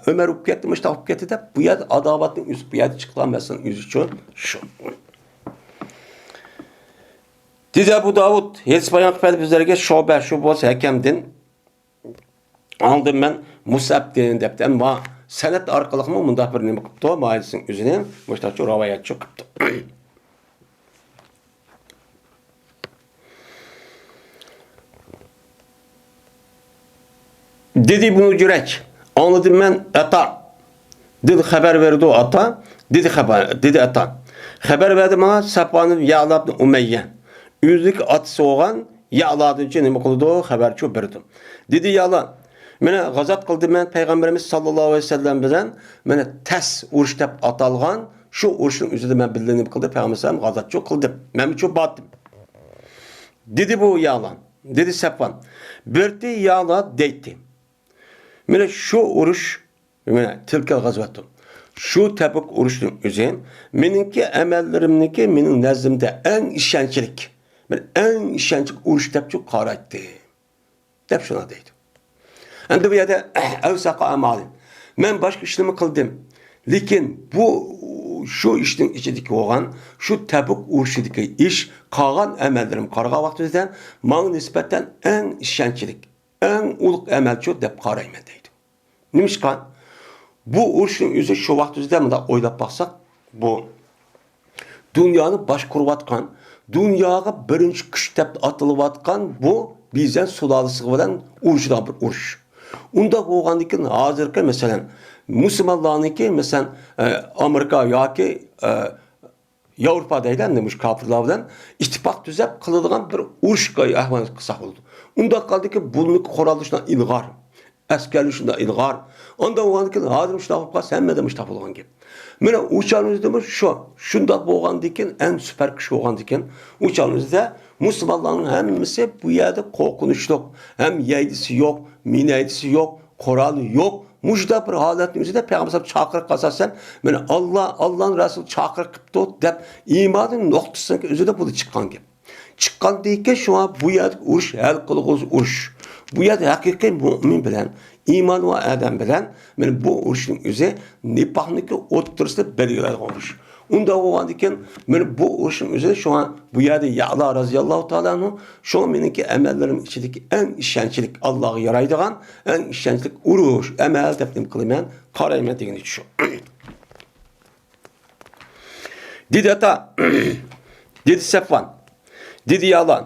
ئۆمەر بولۇپ كەتتى، مۇشتاق بولۇپ كەتتى دەپ، بۇ يەردە ئاداۋەتنىڭ ئۆزى، بۇ يەردە چىقىدىغان مەسىلىنىڭ ئۆزى شۇ. دېدى ئەبۇ داۋۇد، ھەدىس بايان قىلىپ بەردى بىزلەرگە شۇبە، شۇ بولسا ھەكەمدىن، ئاندىن مەن مۇسئەبتىن دەپتۇ. ئەمما سەنەد ئارقىلىقمۇ مۇنداق بىر نېمە قىپتۇ، مۇھەددىسنىڭ ئۆزىنى مۇشتاقچە رىۋايەتچى قىپتۇ. دېدى ئىبنۇ جۈرەيج، ئاڭلىدىم مەن ئەتا. دېدى، خەۋەر بەردى ئاتا. دېدى خەۋەر، دېدى ئەتا. خەۋەر بەردى ماڭا سەپۋان ئىبن يەئلا ئىبن ئۇمەييە. ئۆزىنىڭكى ئاتىسى بولغان يەئلادىنچۇ نېمە قىلىدۇ؟ خەۋەرچۇ بېرىدۇ. دېدى، يەئلا، مانا غازات قىلدىم مەن پەيغەمبىرىمىز ساللاللاھۇ ئەلەيھى ۋەسەللەم بىلەن، مانا تەس ئۇرۇش دەپ ئاتالغان شۇ ئۇرۇشنىڭ ئۆزىدە مەن بىللە نېمە قىلدىم؟ پەيغەمبەر ئەلەيھىسسالام غازاتچۇ قىلدىم. مەنمۇچۇ باردىم. دېدى بۇ يەئلا. دېدى سەپۋان. بىرتى يەئلا دەيتتى. مانا شۇ ئۇرۇش، مانا تىلكە غازۋەتۇ. شۇ تەبۇك ئۇرۇشنىڭ ئۆزى مېنىڭكى ئەمەللىرىمنىڭكى مېنىڭ نەزدىمدە ئەڭ ئىشەنچلىك، مانا ئەڭ ئىشەنچلىك ئۇرۇش دەپچۇ قارايتتى. دەپ شۇنداق دەيدۇ. ئەمدى بۇ يەردە ئەۋسەقۇ ئەمالى. مەن باشقا ئىشلارمۇ قىلدىم. لېكىن بۇ، شۇ ئىشنىڭ ئىچىدىكى بولغان، شۇ تەبۇك ئۇرۇشىدىكى ئىش، قالغان ئەمەللىرىم قارىغان ۋاقتىمىزدا ماڭا نىسبەتەن ئەڭ ئىشەنچلىك، ئەڭ ئۇلۇغ ئەمەلچۇ دەپ قارايمەن دەيدۇ. نېمىشقا؟ بۇ ئۇرۇشنىڭ ئۆزى شۇ ۋاقتىمىزدا مۇنداق ئويلاپ باقساق، بۇ دۇنيانى باشقۇرۇۋاتقان، دۇنياغا بىرىنچى كۈچ دەپ ئاتىلىۋاتقان بۇ بىزەن سۇلالىسى بىلەن ئۇرۇشىدىغان بىر ئۇرۇش. ئۇنداق بولغاندىكىن ھازىرقى، مەسىلەن، مۇسۇلمانلارنىڭكى، مەسىلەن، ئە، ئامېرىكا ياكى، ئە، ياۋروپا دەيلى، ئەمدى مۇشۇ كاپىرلار بىلەن ئىتتىپاق تۈزەپ قىلىدىغان بىر ئۇرۇش ئەھۋالىنى قىلساق بولىدۇ. ئۇنداق قالدىكى بۇنىڭكى قورالى شۇنداق ئىلغار، ئەسكەرلىرى شۇنداق ئىلغار. ئۇنداق بولغاندىكىن ھازىر مۇشۇنداق بولۇپ قالسا ھەممىدە مۇشۇنداق بولغان گەپ. مانا ئۇ چاغنىڭ ئۆزىدىمۇ شۇ، شۇنداق بولغاندىكىن، ئەڭ سۈپەر كۈچ بولغاندىكىن، ئۇ چاغنىڭ ئۆزىدە مۇسۇلمانلارنىڭ ھەممىسى بۇ يەردە قورقۇنچلۇق، ھەم يەيدىسى يوق، مىنەيدىسى يوق، قورالى يوق. مۇشۇنداق بىر ھالەتنىڭ ئۆزىدە پەيغەمبەر ئەلەيھىسسالام چاقىرىق قىلسا، مانا ئاللا، ئاللانىڭ رەسۇلى چاقىرىق قىپتۇ دەپ ئىماننىڭ نۇقتىسىنىڭ ئۆزىدە بۇ چىققان گەپ. چىققاندىن كېيىن شۇڭا بۇ يەردىكى ئۇرۇش ھەل قىلغۇسى ئۇرۇش. بۇ يەردە ھەقىقىي مۆمىن بىلەن، ئىمانى بار ئادەم بىلەن، مانا بۇ ئۇرۇشنىڭ ئۆزى نىپاقنىڭكى ئوتتۇرىسىدا بەلگىلەنگەن ئۇرۇش. ئۇنداق بولغاندىكىن، مانا بۇ ئۇرۇشنىڭ ئۆزى شۇڭا بۇ يەردە يەئلا رەزىياللاھۇ تائالا ئەنھۇ، شۇڭا مېنىڭكى ئەمەللىرىم ئىچىدىكى ئەڭ ئىشەنچلىك، ئاللاغا يارايدىغان، ئەڭ ئىشەنچلىك ئۇرۇش، ئەمەل دەپ نېمە قىلىمەن، قارايمەن دېگىنى شۇ. دېدى ئاتا، دېدى سەپۋان، دېدى يەئلا،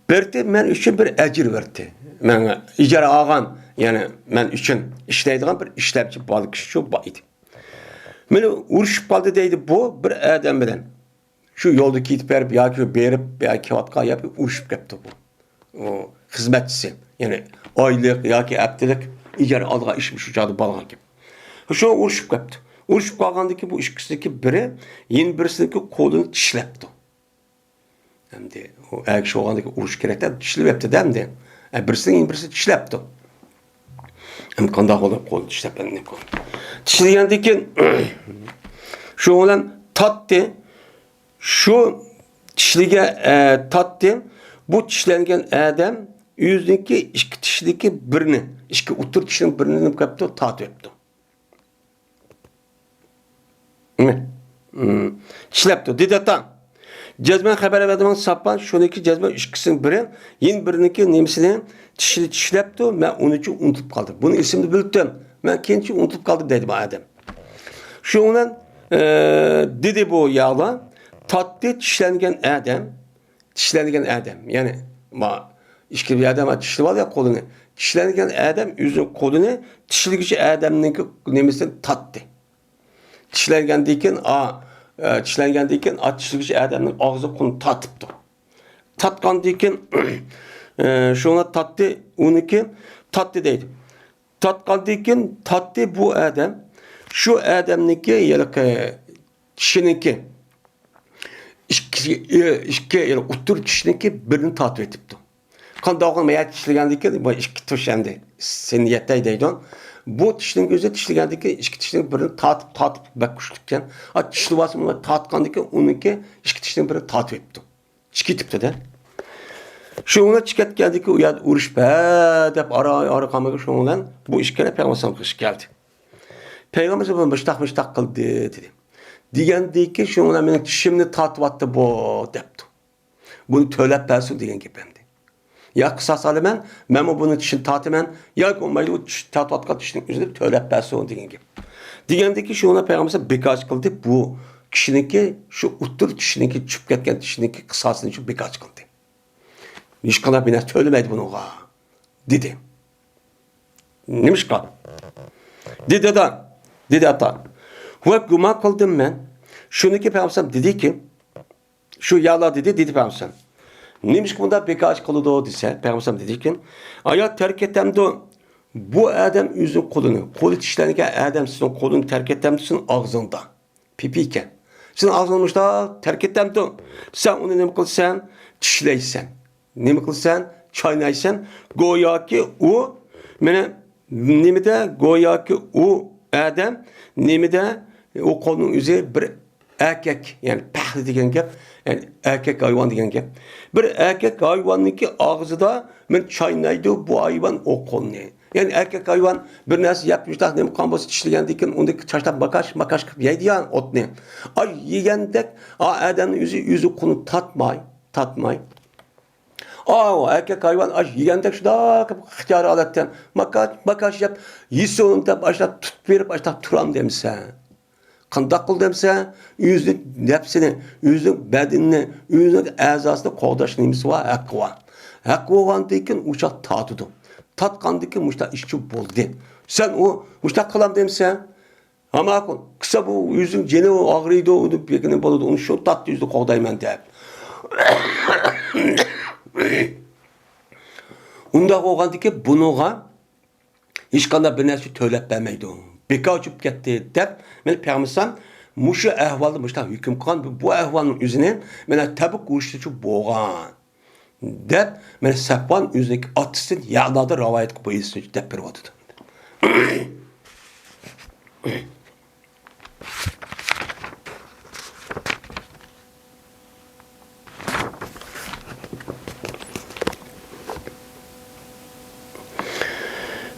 بىرتى مەن ئۈچۈن بىر ئەجىر بىرتى. مەن ئىجارە ئالغان، يەنى مەن ئۈچۈن ئىشلەيدىغان بىر ئىشلەمچى بالا كىشى شۇ بار ئىدى. مانا ئۇرۇشۇپ قالدى دەيدۇ بۇ بىر ئادەم بىلەن. شۇ يولدا كېتىپ بېرىپ ياكى بېرىپ ياكى كېلىۋاتقان يەردە ئۇرۇشۇپ كەپتۇ بۇ. ئۇ خىزمەتچىسى، يەنى ئايلىق ياكى ھەپتىلىك ئىجارە ئالىدىغان ئىش شۇ چاغدا بولغان گەپ. شۇ ئۇرۇشۇپ كەپتۇ. ئۇرۇشۇپ قالغاندىن كېيىن بۇ ئىككىسىدىكى بىرى يەنە بىرسىنىڭكى قولىنى چىشلەپتۇ. ئەمدى ئۇ ئەر كىشى بولغاندىكىن ئۇرۇش كېرەك دەپ چىشلىۋەپتۇ-دە ئەمدى. ئە، بىرسىنى يەنە بىرسى چىشلەپتۇ. ئەمدى قانداق بولۇپ قولىنى چىشلەپ ئەمدى؟ چىشلىگەندىن كېيىن، شۇ بىلەن تارتتى. شۇ چىشلىگەن، ئە، تارتتى. بۇ چىشلەنگەن ئادەم ئۆزىنىڭكى ئىككى چىشىدىكى بىرىنى، ئىككى ئوتتۇرا چىشىنىڭ بىرىنى نېمە قىلىپتۇ؟ تارتىۋەپتۇ. مم. چىشلەپتۇ. دېدى ئاتا. جەزمەن خەۋەر بەردىم ساپان، شۇنىڭكى جەزمەن ئىككىسىنىڭ بىرى، يەنە بىرىنىڭكى نېمىسىنى چىشىنى چىشلەپتۇ، مەن ئۇنىچۇ ئۇنتۇپ قالدىم. بۇنى ئېسىمدە بىلىپتىم. مەن كېيىنچە ئۇنتۇپ قالدىم دەيدۇ بۇ ئادەم. شۇنىڭ بىلەن، ئە، دېدى بۇ ياغلار، تارتتى چىشلەنگەن ئادەم، چىشلەنگەن ئادەم، يەنى، ما، ئىككى بىر ئادەم چىشلىۋالدى قولىنى. چىشلەنگەن ئادەم ئۆزىنىڭ قولىنى چىشلىگۈچى ئادەمنىڭكى نېمىسىدىن تارتتى. چىشلەنگەندىن كېيىن، ئا، ئە، چىشلەنگەندىن كېيىن، ئا، چىشلىگۈچى ئادەمنىڭ ئاغزى قولىنى تارتىپتۇ. تارتقاندىن كېيىن، ئە، شۇڭا تارتتى، ئۇنىڭكى تارتتى دەيدۇ. تارتقاندىن كېيىن تارتتى بۇ ئادەم. شۇ ئادەمنىڭكى ھېلىقى چىشىنىڭكى ئىككى، ئىككى، يەنى ئوتتۇرا چىشىنىڭكى بىرىنى تارتىۋېتىپتۇ. قانداق قىلىپ يەنە چىشلىگەندىن كېيىن بۇ ئىككى چىش ئەمدى سېنى يەتەي دەيدۇ. بۇ چىشنىڭ ئۆزى چىشلىگەندىن كېيىن ئىككى چىشنىڭ بىرىنى تارتىپ، تارتىپ بەك كۈچلۈككەن. ئا، چىشلىۋالسا بۇنى تارتقاندىن كېيىن ئۇنىڭكى ئىككى چىشنىڭ بىرىنى تارتىۋېتىپتۇ. چىقىپ كېتىپتۇ-دە. شۇنىڭ بىلەن چىقىپ كەتكەندىكى ئۇ يەردە ئۇرۇشۇپ، ھە دەپ ئارا، ئارا قالمىغان شۇنىڭ بىلەن بۇ ئىككىلەن پەيغەمبەر ئىش كەلدى. پەيغەمبەر بۇ مۇشتاق، مۇشتاق قىلدى دېدى. دېگەندىكى شۇنىڭ بىلەن مېنىڭ چىشىمنى تارتىۋەتتى بۇ دەپتۇ. بۇنى تۆلەپ بەرسۇن دېگەن گەپ ئەمدى. يا قىساس ئالىمەن، مەنمۇ بۇنىڭ چىشىنى تارتىمەن، ياكى بولمايدۇ، ئۇ چىش، تارتىۋاتقان چىشنىڭ ئۆزىنى تۆلەپ بەرسۇن دېگەن گەپ. دېگەندىكى شۇنى پەيغەمبەر بىكاش قىلدى، بۇ كىشىنىڭكى شۇ ئوتتۇرا چىشىنىڭكى چۈشۈپ كەتكەن چىشىنىڭكى قىساسىنى شۇ بىكاش قىلدى. ھېچقانداق بىر نەرسە تۆلىمەيدۇ بۇنىڭغا، دېدى. نېمىشقا؟ دېدى ئاتا، دېدى ئاتا. ۋە گۇمان قىلدىم مەن. شۇنىكى پەيغەمبەر دېدىكى، شۇ يالا دېدى، دېدى پەيغەمبەر. نېمىشقا بۇنداق بىكاش قىلىدۇ دېسە، پەيغەمبەر دېدىكى، ئايا تەرك ئېتەمدۇ بۇ ئادەم ئۆزىنىڭ قولىنى، قولى چىشلەنگەن ئادەم سېنىڭ قولىنى تەرك ئېتەمدۇ سېنىڭ ئاغزىڭدا؟ پىپى ئىكەن. سېنىڭ ئاغزىڭدا مۇشتاق تەرك ئېتەمدۇ؟ سەن ئۇنى نېمە قىلىسەن؟ چىشلەيسەن. نېمە قىلىسەن؟ چاينايسەن. گوياكى ئۇ، مانا، نېمىدە؟ گوياكى ئۇ ئادەم نېمىدە؟ ئۇ قولنىڭ ئۆزى بىر ئەركەك، يەنى پەخلى دېگەن گەپ، يەنى ئەركەك ھايۋان دېگەن گەپ. بىر ئەركەك ھايۋاننىڭكى ئاغزىدا مانا چاينايدۇ بۇ ھايۋان ئۇ قولنى. يەنى ئەركەك ھايۋان بىر نەرسە يەپ، مۇشتاق نېمە قىلغان بولسا، چىشلىگەندىن كېيىن ئۇنى چاشلاپ ماكاش، ماكاش قىلىپ يەيدۇ يا ئوتنى. ئاي يېگەندەك، ئا ئادەمنىڭ ئۆزى، ئۆزى قولىنى تارتماي، تارتماي. ئاۋۇ ئەركەك ھايۋان ئاش يېگەندەك شۇنداق قىلىپ ئىختىيارىي ھالەتتە ماكاش، ماكاش يەپ يېسۇن دەپ ئاشۇنداق تۇتۇپ بېرىپ ئاشۇنداق تۇرامدۇ دېمىسە. قانداق قىلدى دېمىسە، ئۆزىنىڭ نەپسىنى، ئۆزىنىڭ بەدىنىنى، ئۆزىنىڭ ئەزاسىنى قوغداش نېمىسى بار، ھەققى بار. ھەققى بولغاندىن كېيىن ئۇ چاغ تارتىدۇ. تارتقاندىن كېيىن مۇشۇنداق ئىشچۇ بولدى. سەن ئۇ مۇشۇنداق قىلام دېمىسە، ھە ماقۇل، قىلسا بۇ ئۆزۈم جېنىم ئاغرىيدۇ دېگىنى بولىدۇ، ئۇنى شۇ تارتتى ئۆزى قوغدايمەن دەپ. ئۇنداق بولغاندىكىن بۇنىڭغا ھېچقانداق بىر نەرسە تۆلەپ بەرمەيدۇ. بىكار چۈشۈپ كەتتى دەپ، مانا پەيغەمبەر مۇشۇ ئەھۋالدا مۇشۇنداق ھۆكۈم قىلغان، بۇ ئەھۋالنىڭ ئۆزىنى مانا تەبۇك ئۇرۇشىچۇ بولغان دەپ، مانا سەپۋان ئۆزىنىڭكى ئاتىسىدىن يەنادىن رىۋايەت قىلىپ بۇ ھەدىسنى دەپ بېرىۋاتىدۇ.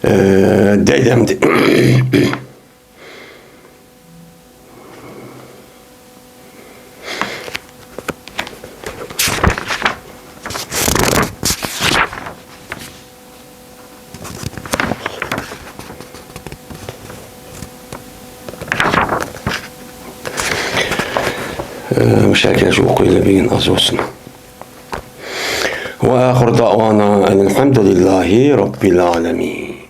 ئە، دەيدۇ ئەمدى. ئە، مۇشۇ ئەكەن شۇ ئوقۇيلى بۈگۈن ئاز بولسۇن. وآخر دعوانا أن الحمد لله رب العالمين.